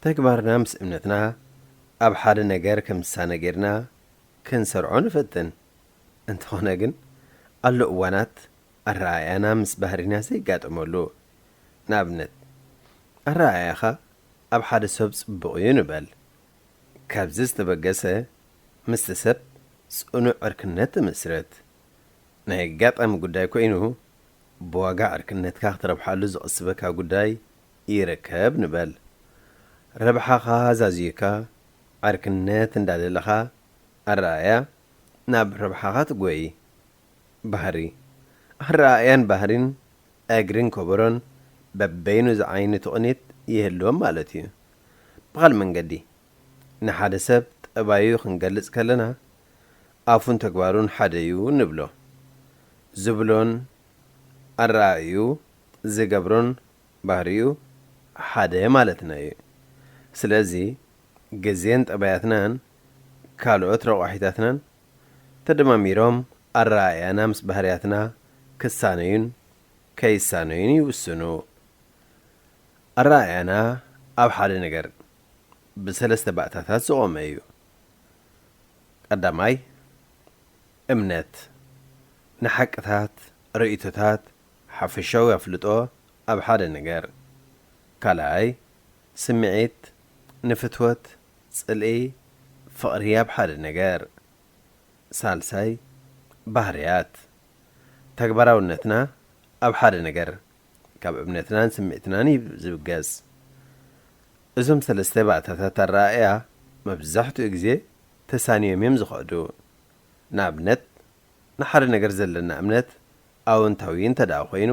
ተግባርና ምስ እምነትና ኣብ ሓደ ነገር ከም ዝሳነ ጌርና ክንሰርዖ ንፈትን። እንተኾነ ግን ኣሎ እዋናት ኣረኣእያና ምስ ባህሪና ዘይጋጠመሉ። ንኣብነት ኣረኣእያኻ ኣብ ሓደ ሰብ ጽቡቕ እዩ ንበል። ካብዚ ዝተበገሰ ምስቲ ሰብ ጽኑዕ ዕርክነት ትምስርት። ናይ ኣጋጣሚ ጉዳይ ኮይኑ ብዋጋ ዕርክነትካ ክትረብሓሉ ዝቕስበካ ጉዳይ ይርከብ ንበል። ረብሓኻ ኣዛዝዩካ ዕርክነት እንዳደለኻ ኣረኣእያ ናብ ረብሓኻ ትጎይ። ባህሪ ኣረኣእያን ባህሪን እግርን ከበሮን በበይኑ ዝዓይኒ ትቕኒት ይህልዎም ማለት እዩ። ብኻልእ መንገዲ ንሓደ ሰብ ጠባዩ ክንገልጽ ከለና ኣፉን ተግባሩን ሓደ እዩ ንብሎ። ዝብሎን ኣረኣእዩ ዝገብሮን ባህሪኡ ሓደ ማለትና እዩ። ስለዚ ግዜን ጠባያትናን ካልኦት ረቋሒታትናን ተደማሚሮም ኣረኣእያና ምስ ባህርያትና ክሳነዩን ከይሳነዩን ይውስኑ። ኣረኣእያና ኣብ ሓደ ነገር ብሰለስተ ባእታታት ዝቖመ እዩ። ቀዳማይ እምነት ንሓቅታት፣ ርእይቶታት፣ ሓፈሻዊ ኣፍልጦ ኣብ ሓደ ነገር። ካልኣይ ስምዒት ንፍትወት፣ ጽልኢ፣ ፍቕሪ ኣብ ሓደ ነገር። ሳልሳይ ባህርያት ተግባራውነትና ኣብ ሓደ ነገር ካብ እምነትናን ስምዒትናን እዩ ዝብገስ። እዞም ሰለስተ ባእታታት ኣረኣእያ መብዛሕትኡ ግዜ ተሳንዮም እዮም ዝኸዱ። ንኣብነት ንሓደ ነገር ዘለና እምነት ኣወንታዊ እንተ ደኣ ኮይኑ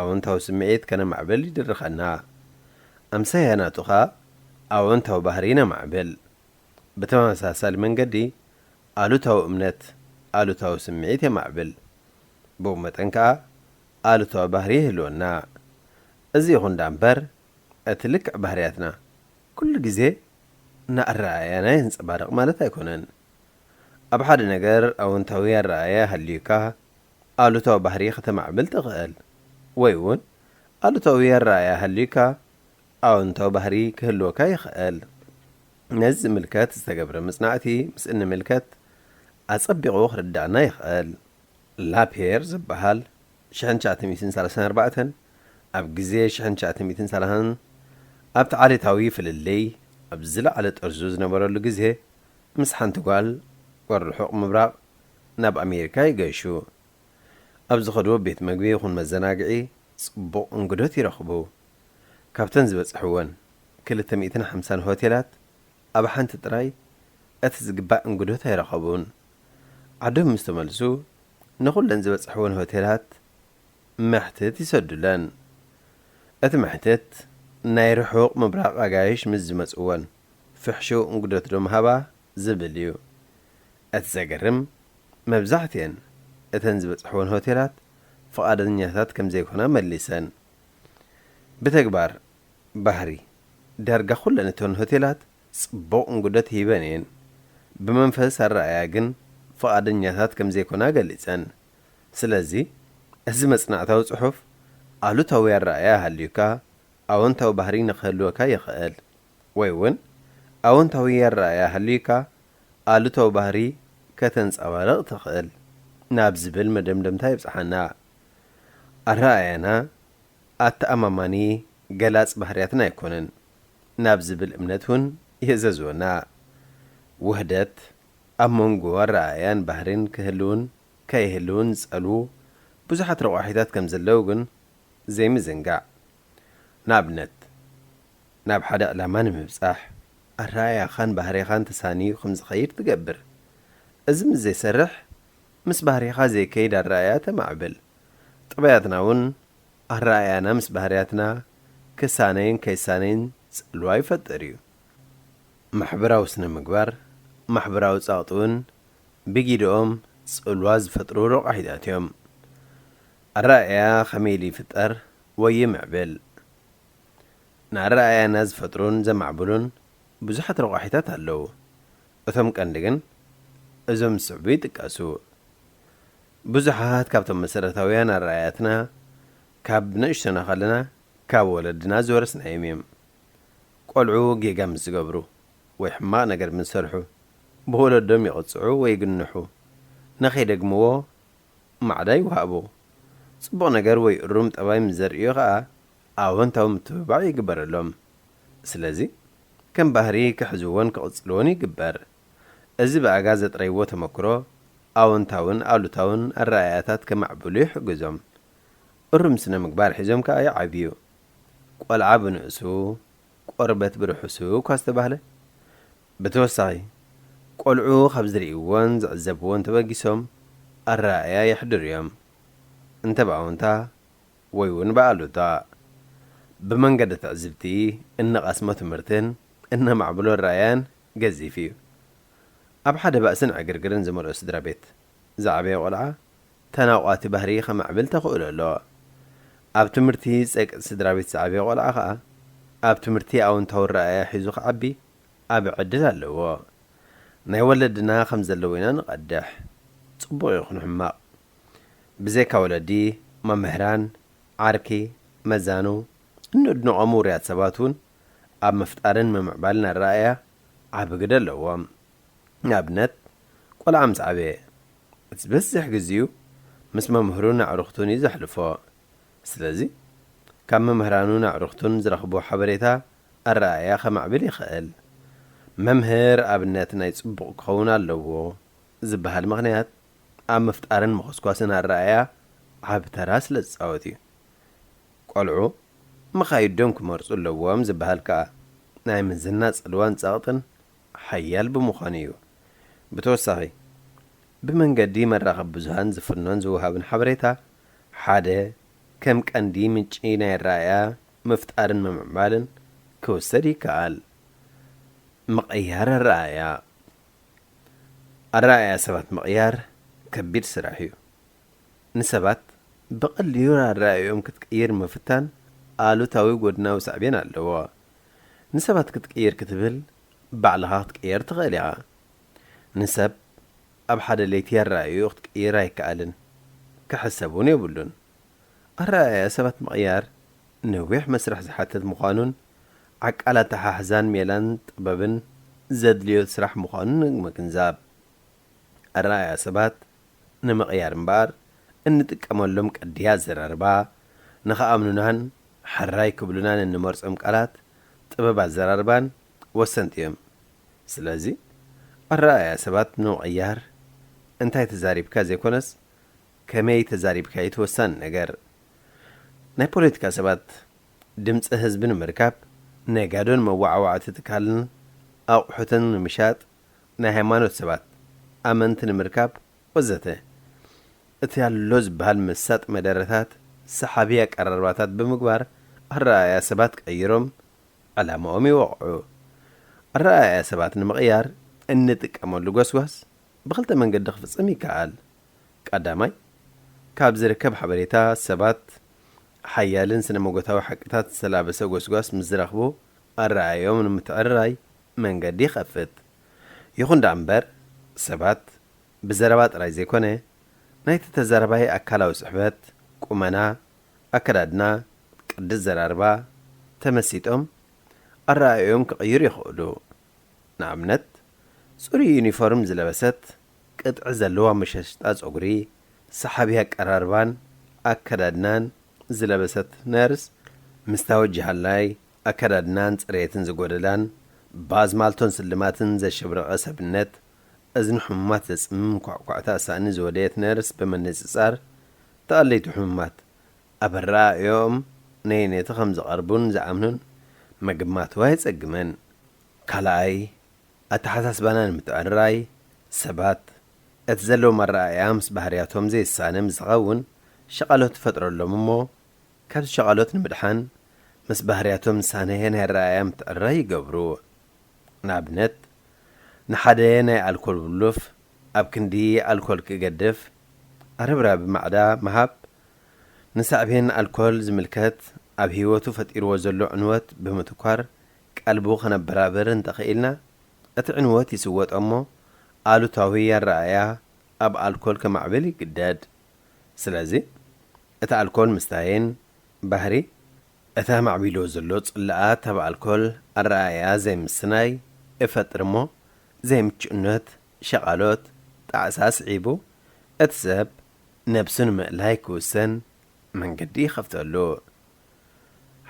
ኣወንታዊ ስምዒት ከነማዕብል ይድርኸና። ኣምሳያ ናቱ ኸኣ ኣወንታዊ ባህሪ ነማዕብል። ብተመሳሳሊ መንገዲ ኣሉታዊ እምነት ኣሉታዊ ስምዒት የማዕብል። ብኡ መጠን ከኣ ኣሉታዊ ባህሪ ይህልወና። እዚ ይኹን ደኣ እምበር እቲ ልክዕ ባህርያትና ኩሉ ግዜ ንኣረኣእያና የንጸባርቕ ማለት ኣይኮነን። ኣብ ሓደ ነገር ኣወንታዊ ኣረኣእያ ሃልዩካ ኣሉታዊ ባህሪ ከተማዕብል ትኽእል ወይ እውን ኣሉታዊ ኣረኣእያ ሃልዩካ ኣወንታዊ ባህሪ ክህልወካ ይኽእል። ነዚ ዝምልከት ዝተገብረ መጽናዕቲ ምስ እንምልከት ኣጸቢቑ ክርዳእና ይኽእል። ላፔር ዝበሃል ሽሕን ትሽዓተ ሚእትን ሰላሳን ኣርባዕተን ኣብ ግዜ ሽሕን ትሽዓተ ሚእትን ሰላሳን ኣብቲ ዓሌታዊ ፍልልይ ኣብ ዝለዓለ ጠርዙ ዝነበረሉ ግዜ ምስ ሓንቲ ጓል ጓል ርሑቕ ምብራቕ ናብ ኣሜሪካ ይገሹ። ኣብ ዝኸድዎ ቤት መግቢ ይኹን መዘናግዒ ጽቡቕ እንግዶት ይረኽቡ። ካብተን ዝበጽሕወን ክልተ ሚእትን ሓምሳን ሆቴላት ኣብ ሓንቲ ጥራይ እቲ ዝግባእ እንግዶት ኣይረኸቡን። ዓዶም ምስ ተመልሱ ንኹለን ዝበጽሕወን ሆቴላት መሕትት ይሰዱለን። እቲ መሕትት ናይ ርሑቕ ምብራቕ ኣጋይሽ ምስ ዝመጽወን ፍሕሽው እንግዶት ዶ ምሃባ ዝብል እዩ። እቲ ዘገርም መብዛሕትኤን እተን ዝበጽሕወን ሆቴላት ፍቓደኛታት ከም ዘይኮና መሊሰን። ብተግባር ባህሪ ዳርጋ ኩለን እተን ሆቴላት ጽቡቕ እንግዶት ሂበን እየን። ብመንፈስ ኣረኣእያ ግን ፍቓደኛታት ከም ዘይኮና ገሊጸን። ስለዚ እዚ መጽናዕታዊ ጽሑፍ ኣሉታዊ ኣረኣእያ ሃልዩካ ኣወንታዊ ባህሪ ንክህልወካ ይኽእል፣ ወይ እውን ኣወንታዊ ኣረኣእያ ሃልዩካ ኣሉታዊ ባህሪ ከተንጸባርቕ ትኽእል ናብ ዝብል መደምደምታ የብጽሓና። ኣረኣእያና ኣተኣማማኒ ገላጽ ባህርያትና ኣይኮነን ናብ ዝብል እምነት እውን የዘዝወና። ውህደት ኣብ መንጎ ኣረኣእያን ባህርን ክህልውን ከይህልውን ዝጸልዉ ብዙሓት ረቋሒታት ከም ዘለዉ ግን ዘይምዝንጋዕ። ንኣብነት፣ ናብ ሓደ ዕላማ ንምብጻሕ ኣረኣእያኻን ባህርያኻን ተሳንዩ ከም ዝኸይድ ትገብር። እዚ ምስ ዘይሰርሕ፣ ምስ ባህርያኻ ዘይከይድ ኣረኣእያ ተማዕብል። ጠባያትና እውን ኣረኣእያና ምስ ባህርያትና ክሳነይን ከይሳነይን ጽልዋ ይፈጥር እዩ። ማሕበራዊ ስነ ምግባር፣ ማሕበራዊ ጸቕጢ እውን ብጊደኦም ጽልዋ ዝፈጥሩ ረቋሒታት እዮም። ኣረኣእያ ከመይ ኢሉ ይፍጠር ወይ ይምዕብል? ንኣረኣእያና ዝፈጥሩን ዘማዕብሉን ብዙሓት ረቋሒታት ኣለዉ። እቶም ቀንዲ ግን እዞም ዝስዕቡ ይጥቀሱ። ብዙሓት ካብቶም መሰረታውያን ኣረኣእያትና ካብ ንእሽቶና ከለና ካብ ወለድና ዝወረስናዮም እዮም። ቆልዑ ጌጋ ምስ ዝገብሩ ወይ ሕማቕ ነገር ምስ ዝሰርሑ ብወለዶም ይቕጽዑ ወይ ይግንሑ። ንኸይደግምዎ ማዕዳ ይወሃቡ። ጽቡቕ ነገር ወይ እሩም ጠባይ ምስ ዘርእዩ ኸኣ ኣወንታዊ ምትብባዕ ይግበረሎም። ስለዚ ከም ባህሪ ክሕዝዎን ክቕጽልዎን ይግበር። እዚ ብኣጋ ዘጥረይዎ ተመክሮ ኣወንታውን ኣሉታውን ኣረኣእያታት ከማዕብሉ ይሕግዞም። እሩም ስነ ምግባር ሒዞም ከኣ ይዓብዩ። ቆልዓ ብንእሱ ቆርበት ብርሑሱ እኳ ዝተባህለ። ብተወሳኺ ቆልዑ ካብ ዝርእይዎን ዝዕዘብዎን ተበጊሶም ኣረኣእያ የሕድሩ እዮም። እንተ ብኣወንታ ወይ እውን ብኣሉታ። ብመንገዲ ትዕዝብቲ እንቐስሞ ትምህርትን እነማዕብሎ ኣረኣእያን ገዚፍ እዩ። ኣብ ሓደ ባእስን ዕግርግርን ዝመልኦ ስድራ ቤት ዝዓበየ ቆልዓ ተናቋቲ ባህሪ ከማዕብል ተኽእሎ ኣለዎ። ኣብ ትምህርቲ ጸቅጥ ስድራ ቤት ዝዓበየ ቆልዓ ኸኣ ኣብ ትምህርቲ ኣወንታዊ ኣረኣእያ ሒዙ ክዓቢ ዓቢ ዕድል ኣለዎ። ናይ ወለድና ከም ዘለዎ ኢና ንቐድሕ። ጽቡቕ ይኹን ሕማቕ። ብዘይካ ወለዲ፣ መምህራን፣ ዓርኪ፣ መዛኑ፣ እንድንቖም ውሩያት ሰባት እውን ኣብ ምፍጣርን ምምዕባልን ኣረኣእያ ዓቢ ግደ ኣለዎም። ንኣብነት፣ ቆልዓ ምስ ዓበየ፣ እቲ ዝበዝሕ ግዜኡ ምስ መምህሩን ኣዕሩኽቱን እዩ ዘሕልፎ። ስለዚ፣ ካብ መምህራኑን ኣዕሩኽቱን ዝረኽቦ ሓበሬታ ኣረኣእያ ከማዕብል ይኽእል። መምህር ኣብነት ናይ ጽቡቕ ክኸውን ኣለዎ ዝበሃል ምኽንያት ኣብ ምፍጣርን ምኹስኳስን ኣረኣእያ ዓቢ ተራ ስለ ዝጻወት እዩ። ቆልዑ መኻይዶም ክመርጹ ኣለዎም ዝበሃል ከኣ ናይ ምዝና ጽልዋን ጸቕጥን ሓያል ብምዃኑ እዩ። ብተወሳኺ፣ ብመንገዲ መራኸቢ ብዙሃን ዝፍኖን ዝወሃብን ሓበሬታ ሓደ ከም ቀንዲ ምንጪ ናይ ኣረኣእያ ምፍጣርን ምምዕባልን ክውሰድ ይከኣል። ምቕያር ኣረኣእያ። ኣረኣእያ ሰባት ምቕያር ከቢድ ስራሕ እዩ። ንሰባት ብቐሊሉ ኣረኣእያኦም ክትቅይር ምፍታን ኣሉታዊ ጎድናዊ ሳዕቤን ኣለዎ። ንሰባት ክትቅይር ክትብል ባዕልኻ ክትቅየር ትኽእል ኢኻ። ንሰብ ኣብ ሓደ ለይቲ ኣረኣእያኡ ክትቅይር ኣይከኣልን፣ ክሕሰብ እውን የብሉን። ኣረኣእያ ሰባት ምቕያር ነዊሕ መስርሕ ዝሓትት ምዃኑን ዓቃል ኣተሓሕዛን ሜላን ጥበብን ዘድልዮ ስራሕ ምዃኑን ምግንዛብ። ኣረኣእያ ሰባት ንምቕያር እምበኣር እንጥቀመሎም ቅዲ ኣዘራርባ፣ ንኽኣምኑናን ሕራይ ክብሉናን እንመርጾም ቃላት፣ ጥበብ ኣዘራርባን ወሰንቲ እዮም። ስለዚ ኣረኣእያ ሰባት ንምቕያር እንታይ ተዛሪብካ ዘይኮነስ ከመይ ተዛሪብካዩ እቲ ወሳኒ ነገር። ናይ ፖለቲካ ሰባት ድምፂ ህዝቢ ንምርካብ፣ ነጋዶን መዋዕዋዕቲ ትካልን ኣቑሑትን ንምሻጥ፣ ናይ ሃይማኖት ሰባት ኣመንቲ ንምርካብ ወዘተ። እቲ ኣሎ ዝበሃል መሳጢ መደረታት ሰሓቢ ኣቀራርባታት ብምግባር ኣረኣእያ ሰባት ቀይሮም ዕላማኦም ይወቕዑ። ኣረኣእያ ሰባት ንምቕያር እንጥቀመሉ ጎስጓስ ብኽልተ መንገዲ ክፍጸም ይከኣል። ቀዳማይ፣ ካብ ዝርከብ ሓበሬታ ሰባት ሓያልን ስነ መጎታዊ ሓቅታት ዝተላበሰ ጎስጓስ ምስ ዝረኽቡ ኣረኣእዮም ንምትዕርራይ መንገዲ ይኸፍት። ይኹን ደኣ እምበር ሰባት ብዘረባ ጥራይ ዘይኮነ ናይቲ ተዛራባይ ኣካላዊ ስሕበት፣ ቁመና፣ ኣከዳድና፣ ቅዲ ዘራርባ ተመሲጦም ኣረኣእዮም ክቕይሩ ይኽእሉ። ንኣብነት፣ ጽሩይ ዩኒፎርም ዝለበሰት፣ ቅጥዒ ዘለዋ መሸሽጣ ጸጉሪ፣ ሰሓቢ ኣቀራርባን ኣከዳድናን ዝለበሰት ነርስ፣ ምስ ታወጅሃላይ ኣከዳድናን ጽሬትን ዝጎደላን፣ ብኣዝማልቶን ስልማትን ዘሸብረቐ ሰብነት፣ እዝኒ ሕሙማት ዘጽምም ኳዕኳዕታ ሳእኒ ዝወደየት ነርስ ብምንጽጻር፣ ተቐለይቲ ሕሙማት ኣብ ኣረኣእያኦም ነየነይቲ ከም ዝቐርቡን ዝኣምኑን ምግማቱ ኣየጸግምን። ካልኣይ፣ ኣተሓሳስባና ንምትዕርራይ፣ ሰባት እቲ ዘለዎም ኣረኣእያ ምስ ባህርያቶም ዘይሳነ ምስ ዝኸውን፣ ሸቓሎት ትፈጥረሎም እሞ፣ ካብዚ ሸቓሎት ንምድሓን፣ ምስ ባህርያቶም ዝሳነየ ናይ ኣረኣእያ ምትዕርራይ ይገብሩ። ንኣብነት፣ ንሓደ ናይ ኣልኮል ብሉፍ ኣብ ክንዲ ኣልኮል ክገድፍ፣ ኣረብራቢ ማዕዳ ምሃብ፣ ንሳዕቤን ኣልኮል ዝምልከት ኣብ ህይወቱ ፈጢርዎ ዘሎ ዕንወት ብምትኳር ቀልቡ ከነበራብር እንተኽኢልና፣ እቲ ዕንወት ይስወጥ እሞ ኣሉታዊ ኣረኣእያ ኣብ ኣልኮል ከማዕብል ይግደድ። ስለዚ እቲ ኣልኮል ምስታይን ባህሪ እቲ ኣማዕቢልዎ ዘሎ ጽልኣት ኣብ ኣልኮል ኣረኣእያ ዘይምስናይ እፈጥር እሞ ዘይምችእነት ሸቓሎት ጣዕሳ ስዒቡ እቲ ሰብ ነብሱ ንምእላይ ክውሰን መንገዲ ይኸፍተሉ።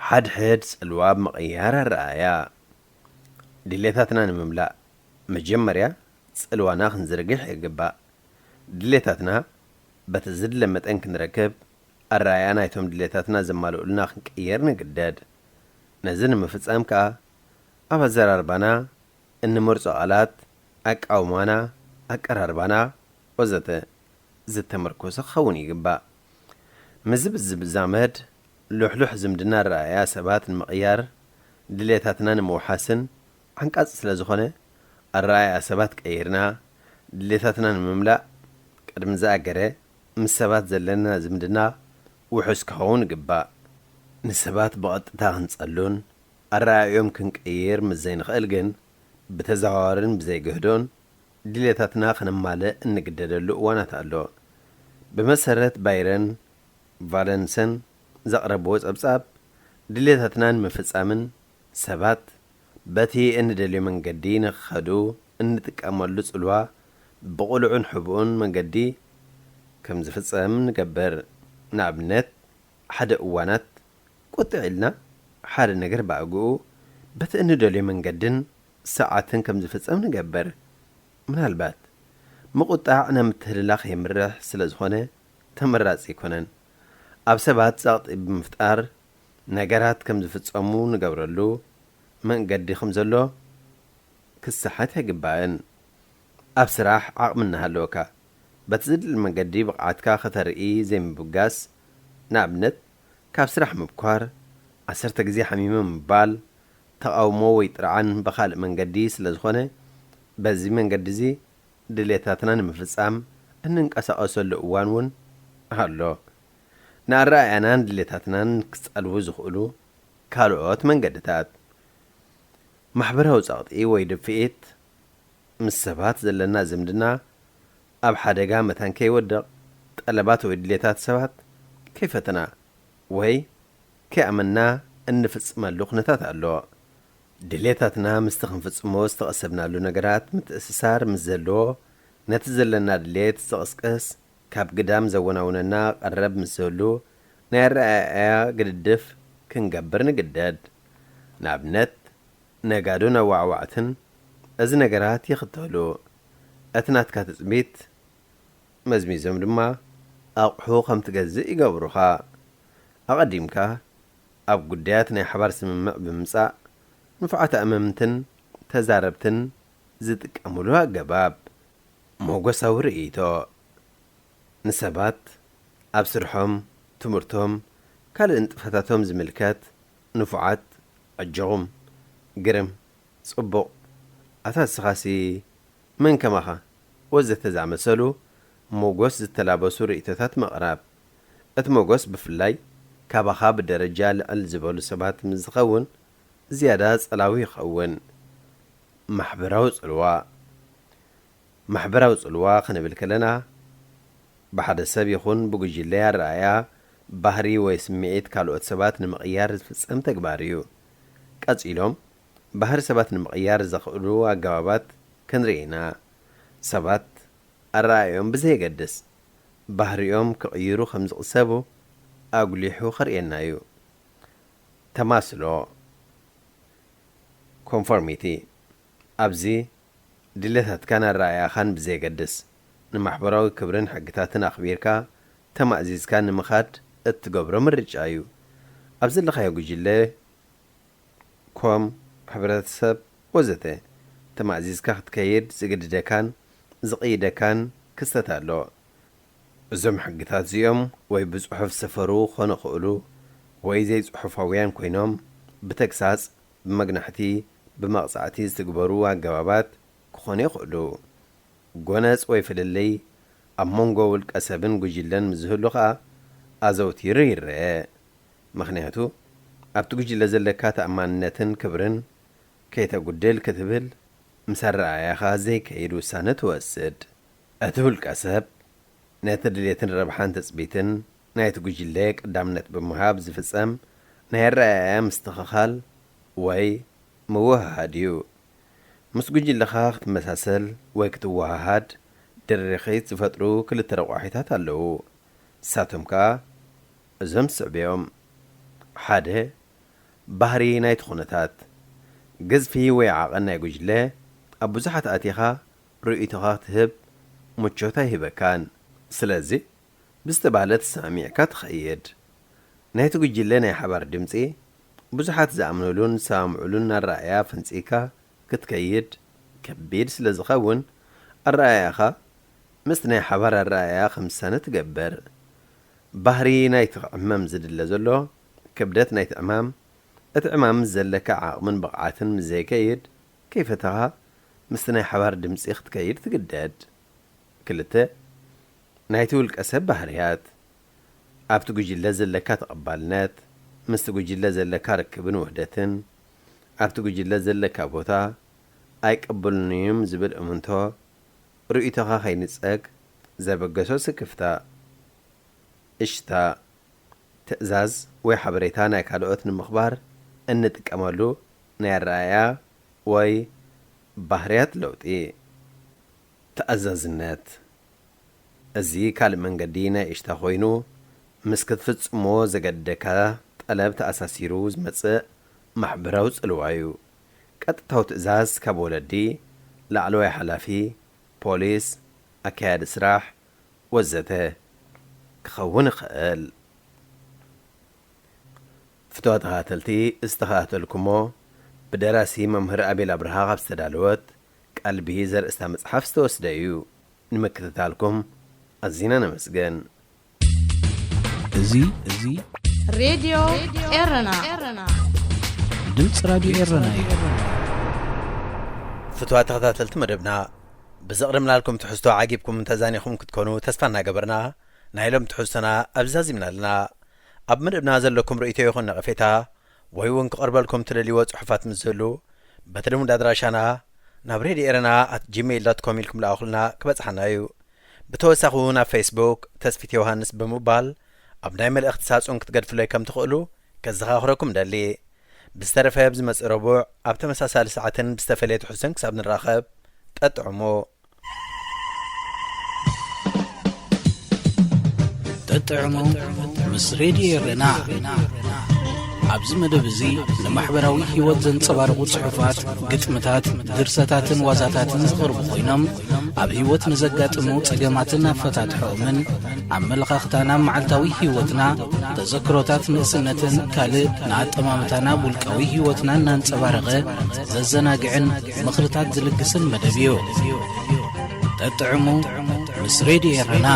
ሓድሕድ ጽልዋ ብምቕያር ኣረኣእያ ድሌታትና ንምምላእ መጀመርያ ጽልዋና ክንዝርግሕ ይግባእ። ድሌታትና በቲ ዝድለ መጠን ክንረክብ ኣረኣእያ ናይቶም ድሌታትና ዘማልኡልና ክንቅየር ንግደድ። ነዚ ንምፍጻም ከኣ ኣብ ኣዘራርባና እንመርጾ ቃላት፣ ኣቃውማና፣ ኣቀራርባና ወዘተ ዝተመርኮሰ ክኸውን ይግባእ። ምስዚ ብዝዛመድ ልሕሉሕ ዝምድና ኣረኣእያ ሰባት ንምቕያር ድሌታትና ንምውሓስን ዓንቃጺ ስለ ዝኾነ ኣረኣእያ ሰባት ቀይርና ድሌታትና ንምምላእ ቅድሚ ዝኣገረ ምስ ሰባት ዘለና ዝምድና ውሑስ ክኸውን ይግባእ። ንሰባት ብቐጥታ ክንጸሉን ኣረኣእዮም ክንቅይር ምስ ዘይንኽእል ግን ብተዘዋዋርን ብዘይግህዶን ድሌታትና ከነማልእ እንግደደሉ እዋናት ኣሎ። ብመሰረት ባይረን ቫለንሰን ዘቕረብዎ ጸብጻብ፣ ድሌታትና ንምፍጻምን ሰባት በቲ እንደልዮ መንገዲ ንኽኸዱ እንጥቀመሉ ጽልዋ ብቕሉዕን ሕቡእን መንገዲ ከም ዝፍጸም ንገብር። ንኣብነት፣ ሓደ እዋናት ቁጥዕ ኢልና ሓደ ነገር ብኣግኡ በቲ እንደልዮ መንገድን ሰዓትን ከም ዝፍጸም ንገብር። ምናልባት ምቁጣዕ ናብ ምትህልላኽ የምርሕ ስለ ዝኾነ ተመራጺ ኣይኮነን። ኣብ ሰባት ጸቕጢ ብምፍጣር ነገራት ከም ዝፍጸሙ ንገብረሉ መንገዲ ከም ዘሎ ክሰሓት ኣይግባእን። ኣብ ስራሕ ዓቕሚ እናሃለወካ በቲ ዝድለ መንገዲ ብቕዓትካ ከተርኢ ዘይምብጋስ፣ ንኣብነት ካብ ስራሕ ምብኳር፣ ዓሰርተ ግዜ ሓሚመ ምባል፣ ተቓውሞ ወይ ጥርዓን ብኻልእ መንገዲ ስለ ዝኾነ፣ በዚ መንገዲ እዚ ድሌታትና ንምፍጻም እንንቀሳቐሰሉ እዋን እውን ኣሎ። ንኣረኣእያናን ድሌታትናን ክጸልዉ ዝኽእሉ ካልኦት መንገድታት፣ ማሕበራዊ ጸቕጢ ወይ ድፍኢት፣ ምስ ሰባት ዘለና ዝምድና ኣብ ሓደጋ መታን ከይወድቕ፣ ጠለባት ወይ ድሌታት ሰባት ከይፈተና ወይ ከይኣመንና እንፍጽመሉ ኩነታት ኣሎ። ድሌታትና ምስቲ ክንፍጽሞ ዝተቐሰብናሉ ነገራት ምትእስሳር ምስ ዘለዎ፣ ነቲ ዘለና ድሌት ዝቕስቅስ፣ ካብ ግዳም ዘወናውነና ቀረብ ምስ ዝህሉ፣ ናይ ኣረኣእያ ግድድፍ ክንገብር ንግደድ። ንኣብነት፣ ነጋዶን ኣዋዕዋዕትን እዚ ነገራት ይኽተሉ። እቲ ናትካ ትጽቢት መዝሚዞም ድማ ኣቑሑ ከም ትገዝእ ይገብሩኻ። ኣቐዲምካ ኣብ ጉዳያት ናይ ሓባር ስምምዕ ብምምጻእ ንፉዓት ኣእመምትን ተዛረብትን ዝጥቀምሉ ኣገባብ። ሞጎሳዊ ርእይቶ። ንሰባት ኣብ ስርሖም፣ ትምህርቶም፣ ካልእ ንጥፈታቶም ዝምልከት ንፉዓት፣ ኣጆኹም፣ ግርም፣ ጽቡቕ፣ ኣታ እስኻሲ መን ከማኻ ወዘተ ዝኣመሰሉ ሞጎስ ዝተላበሱ ርእይቶታት ምቕራብ። እቲ ሞጎስ ብፍላይ ካባኻ ብደረጃ ልዕል ዝበሉ ሰባት ምስ ዝኸውን ዝያዳ ጸላዊ ይኸውን። ማሕበራዊ ጽልዋ። ማሕበራዊ ጽልዋ ክንብል ከለና ብሓደ ሰብ ይኹን ብጉጅለ ኣረኣእያ፣ ባህሪ ወይ ስምዒት ካልኦት ሰባት ንምቕያር ዝፍጸም ተግባር እዩ። ቀጺሎም ባህሪ ሰባት ንምቕያር ዘኽእሉ ኣገባባት ክንርኢ ኢና። ሰባት ኣረኣእዮም ብዘየገድስ ባህሪኦም ክቕይሩ ከም ዝቕሰቡ ኣጉሊሑ ከርእየና እዩ። ተማስሎ፣ ኮንፎርሚቲ፣ ኣብዚ ድሌታትካን ኣረኣእያኻን ብዘየገድስ ንማሕበራዊ ክብርን ሕግታትን ኣኽቢርካ ተማእዚዝካ ንምኻድ እትገብሮ ምርጫ እዩ። ኣብ ዘለኻዮ ጉጅለ፣ ኮም፣ ሕብረተሰብ ወዘተ ተማእዚዝካ ክትከይድ ዝግድደካን ዝቕይደካን ክስተት ኣሎ። እዞም ሕግታት እዚኦም ወይ ብጽሑፍ ዝሰፈሩ ክኾኑ ይኽእሉ ወይ ዘይጽሑፋውያን ኮይኖም ብተግሳጽ፣ ብመግናሕቲ፣ ብመቕጻዕቲ ዝትግበሩ ኣገባባት ክኾኑ ይኽእሉ። ጎነጽ ወይ ፍልልይ ኣብ መንጎ ውልቀ ሰብን ጉጅለን ምስ ዝህሉ ኸኣ ኣዘውቲሩ ይረአ። ምኽንያቱ ኣብቲ ጉጅለ ዘለካ ተኣማንነትን ክብርን ከይተጉድል ክትብል ምስ ኣረኣእያኻ ዘይከይድ ውሳነ ትወስድ። እቲ ውልቀ ሰብ ነቲ ድሌትን ረብሓን ትጽቢትን ናይቲ ጉጅለ ቀዳምነት ብምሃብ ዝፍጸም ናይ ኣረኣእያ ምስትኽኻል ወይ ምውህሃድ እዩ። ምስ ጉጅለኻ ክትመሳሰል ወይ ክትወሃሃድ ድርኺት ዝፈጥሩ ክልተ ረቋሒታት ኣለዉ። ንሳቶም ከኣ እዞም ዝስዕቡ እዮም። ሓደ፣ ባህሪ ናይቲ ኩነታት። ግዝፊ ወይ ዓቐን ናይ ጉጅለ ኣብ ብዙሓት ኣቲኻ ርእይቶኻ ክትህብ ምቾት ኣይህበካን። ስለዚ ብዝተባህለ ተሰማሚዕካ ትኸይድ። ናይቲ ጉጅለ ናይ ሓባር ድምጺ ብዙሓት ዝኣምኑሉን ዝሰማምዑሉን ኣረኣእያ ፈንጺእካ ክትከይድ ከቢድ ስለ ዝኸውን ኣረኣእያኻ ምስቲ ናይ ሓባር ኣረኣእያ ከም ዝሳነ ትገብር። ባህሪ ናይቲ ክዕመም ዝድለ ዘሎ ክብደት ናይቲ ዕማም፣ እቲ ዕማም ምስ ዘለካ ዓቕምን ብቕዓትን ምስ ዘይከይድ ከይፈተኻ ምስቲ ናይ ሓባር ድምጺ ክትከይድ ትግደድ። ክልተ፣ ናይቲ ውልቀ ሰብ ባህርያት። ኣብቲ ጉጅለ ዘለካ ተቐባልነት፣ ምስቲ ጉጅለ ዘለካ ርክብን ውህደትን፣ ኣብቲ ጉጅለ ዘለካ ቦታ ኣይቅበሉን እዮም ዝብል እምንቶ፣ ርእይቶኻ ከይንጸግ ዘበገሶ ስክፍታ። እሽታ፣ ትእዛዝ ወይ ሓበሬታ ናይ ካልኦት ንምኽባር እንጥቀመሉ ናይ ኣረኣእያ ወይ ባህርያት ለውጢ። ተኣዛዝነት። እዚ ካልእ መንገዲ ናይ እሽታ ኮይኑ፣ ምስ ክትፍጽሞ ዘገድደካ ጠለብ ተኣሳሲሩ ዝመጽእ ማሕበራዊ ጽልዋ እዩ። ቀጥታዊ ትእዛዝ ካብ ወለዲ፣ ላዕለዋይ ሓላፊ፣ ፖሊስ፣ ኣካያዲ ስራሕ፣ ወዘተ ክኸውን ይኽእል። ፍትዋ ተኸታተልቲ፣ ዝተኸታተልኩሞ ብደራሲ መምህር ኣቤል ኣብርሃ ካብ ዝተዳለወት ቀልቢ ዘርእስታ መጽሓፍ ዝተወስደ እዩ። ንምክትታልኩም ኣዚና ነመስግን። እዚ፣ እዚ ሬድዮ ኤረና። ድምፂ ራዲዮ ኤረና እዩ። ፍትዋ ተኸታተልቲ መደብና፣ ብዘቕደምናልኩም ትሕዝቶ ዓጊብኩም ተዛኒኹም ክትኮኑ ተስፋ እናገበርና፣ ናይ ሎም ትሕዝቶና ኣብዚ ዛዚምና ኣለና። ኣብ መደብና ዘለኩም ርእይቶ ይኹን ነቐፌታ፣ ወይ እውን ክቐርበልኩም ትደልይዎ ጽሑፋት ምስ ዝህሉ፣ በቲ ልሙድ ኣድራሻና ናብ ሬድዮ ኤረና ኣት ጂሜይል ዶት ኮም ኢልኩም ለኣኹልና ክበጽሓና እዩ። ብተወሳኺ እውን ኣብ ፌስቡክ ተስፊት ዮሃንስ ብምባል ኣብ ናይ መልእኽቲ ሳጹን ክትገድፉለይ ከም ትኽእሉ ከዘኻኽረኩም ደሊ። ብዝተረፈ ኣብዚ መጽእ ረቡዕ ኣብ ተመሳሳሊ ሰዓትን ብዝተፈለየ ትሕዝቶን ክሳብ ንራኸብ፣ ጠጥዕሙ። ጠጥዕሙ ምስ ሬድዮ ኤረና። ኣብዚ መደብ እዚ ንማሕበራዊ ህይወት ዘንጸባርቑ ጽሑፋት፣ ግጥምታት፣ ድርሰታትን ዋዛታትን ዝቐርቡ ኮይኖም፣ ኣብ ህይወት ንዘጋጥሙ ጸገማትን ኣፈታትሖኦምን፣ ኣመለኻኽታና ኣብ መዓልታዊ ህይወትና፣ ተዘክሮታት ንእስነትን ካልእ ንኣጠማምታና ኣብ ውልቃዊ ህይወትና እናንጸባረቐ ዘዘናግዕን ምኽርታት ዝልግስን መደብ እዩ። ጠጥዕሙ ምስ ሬድዮ ኤረና።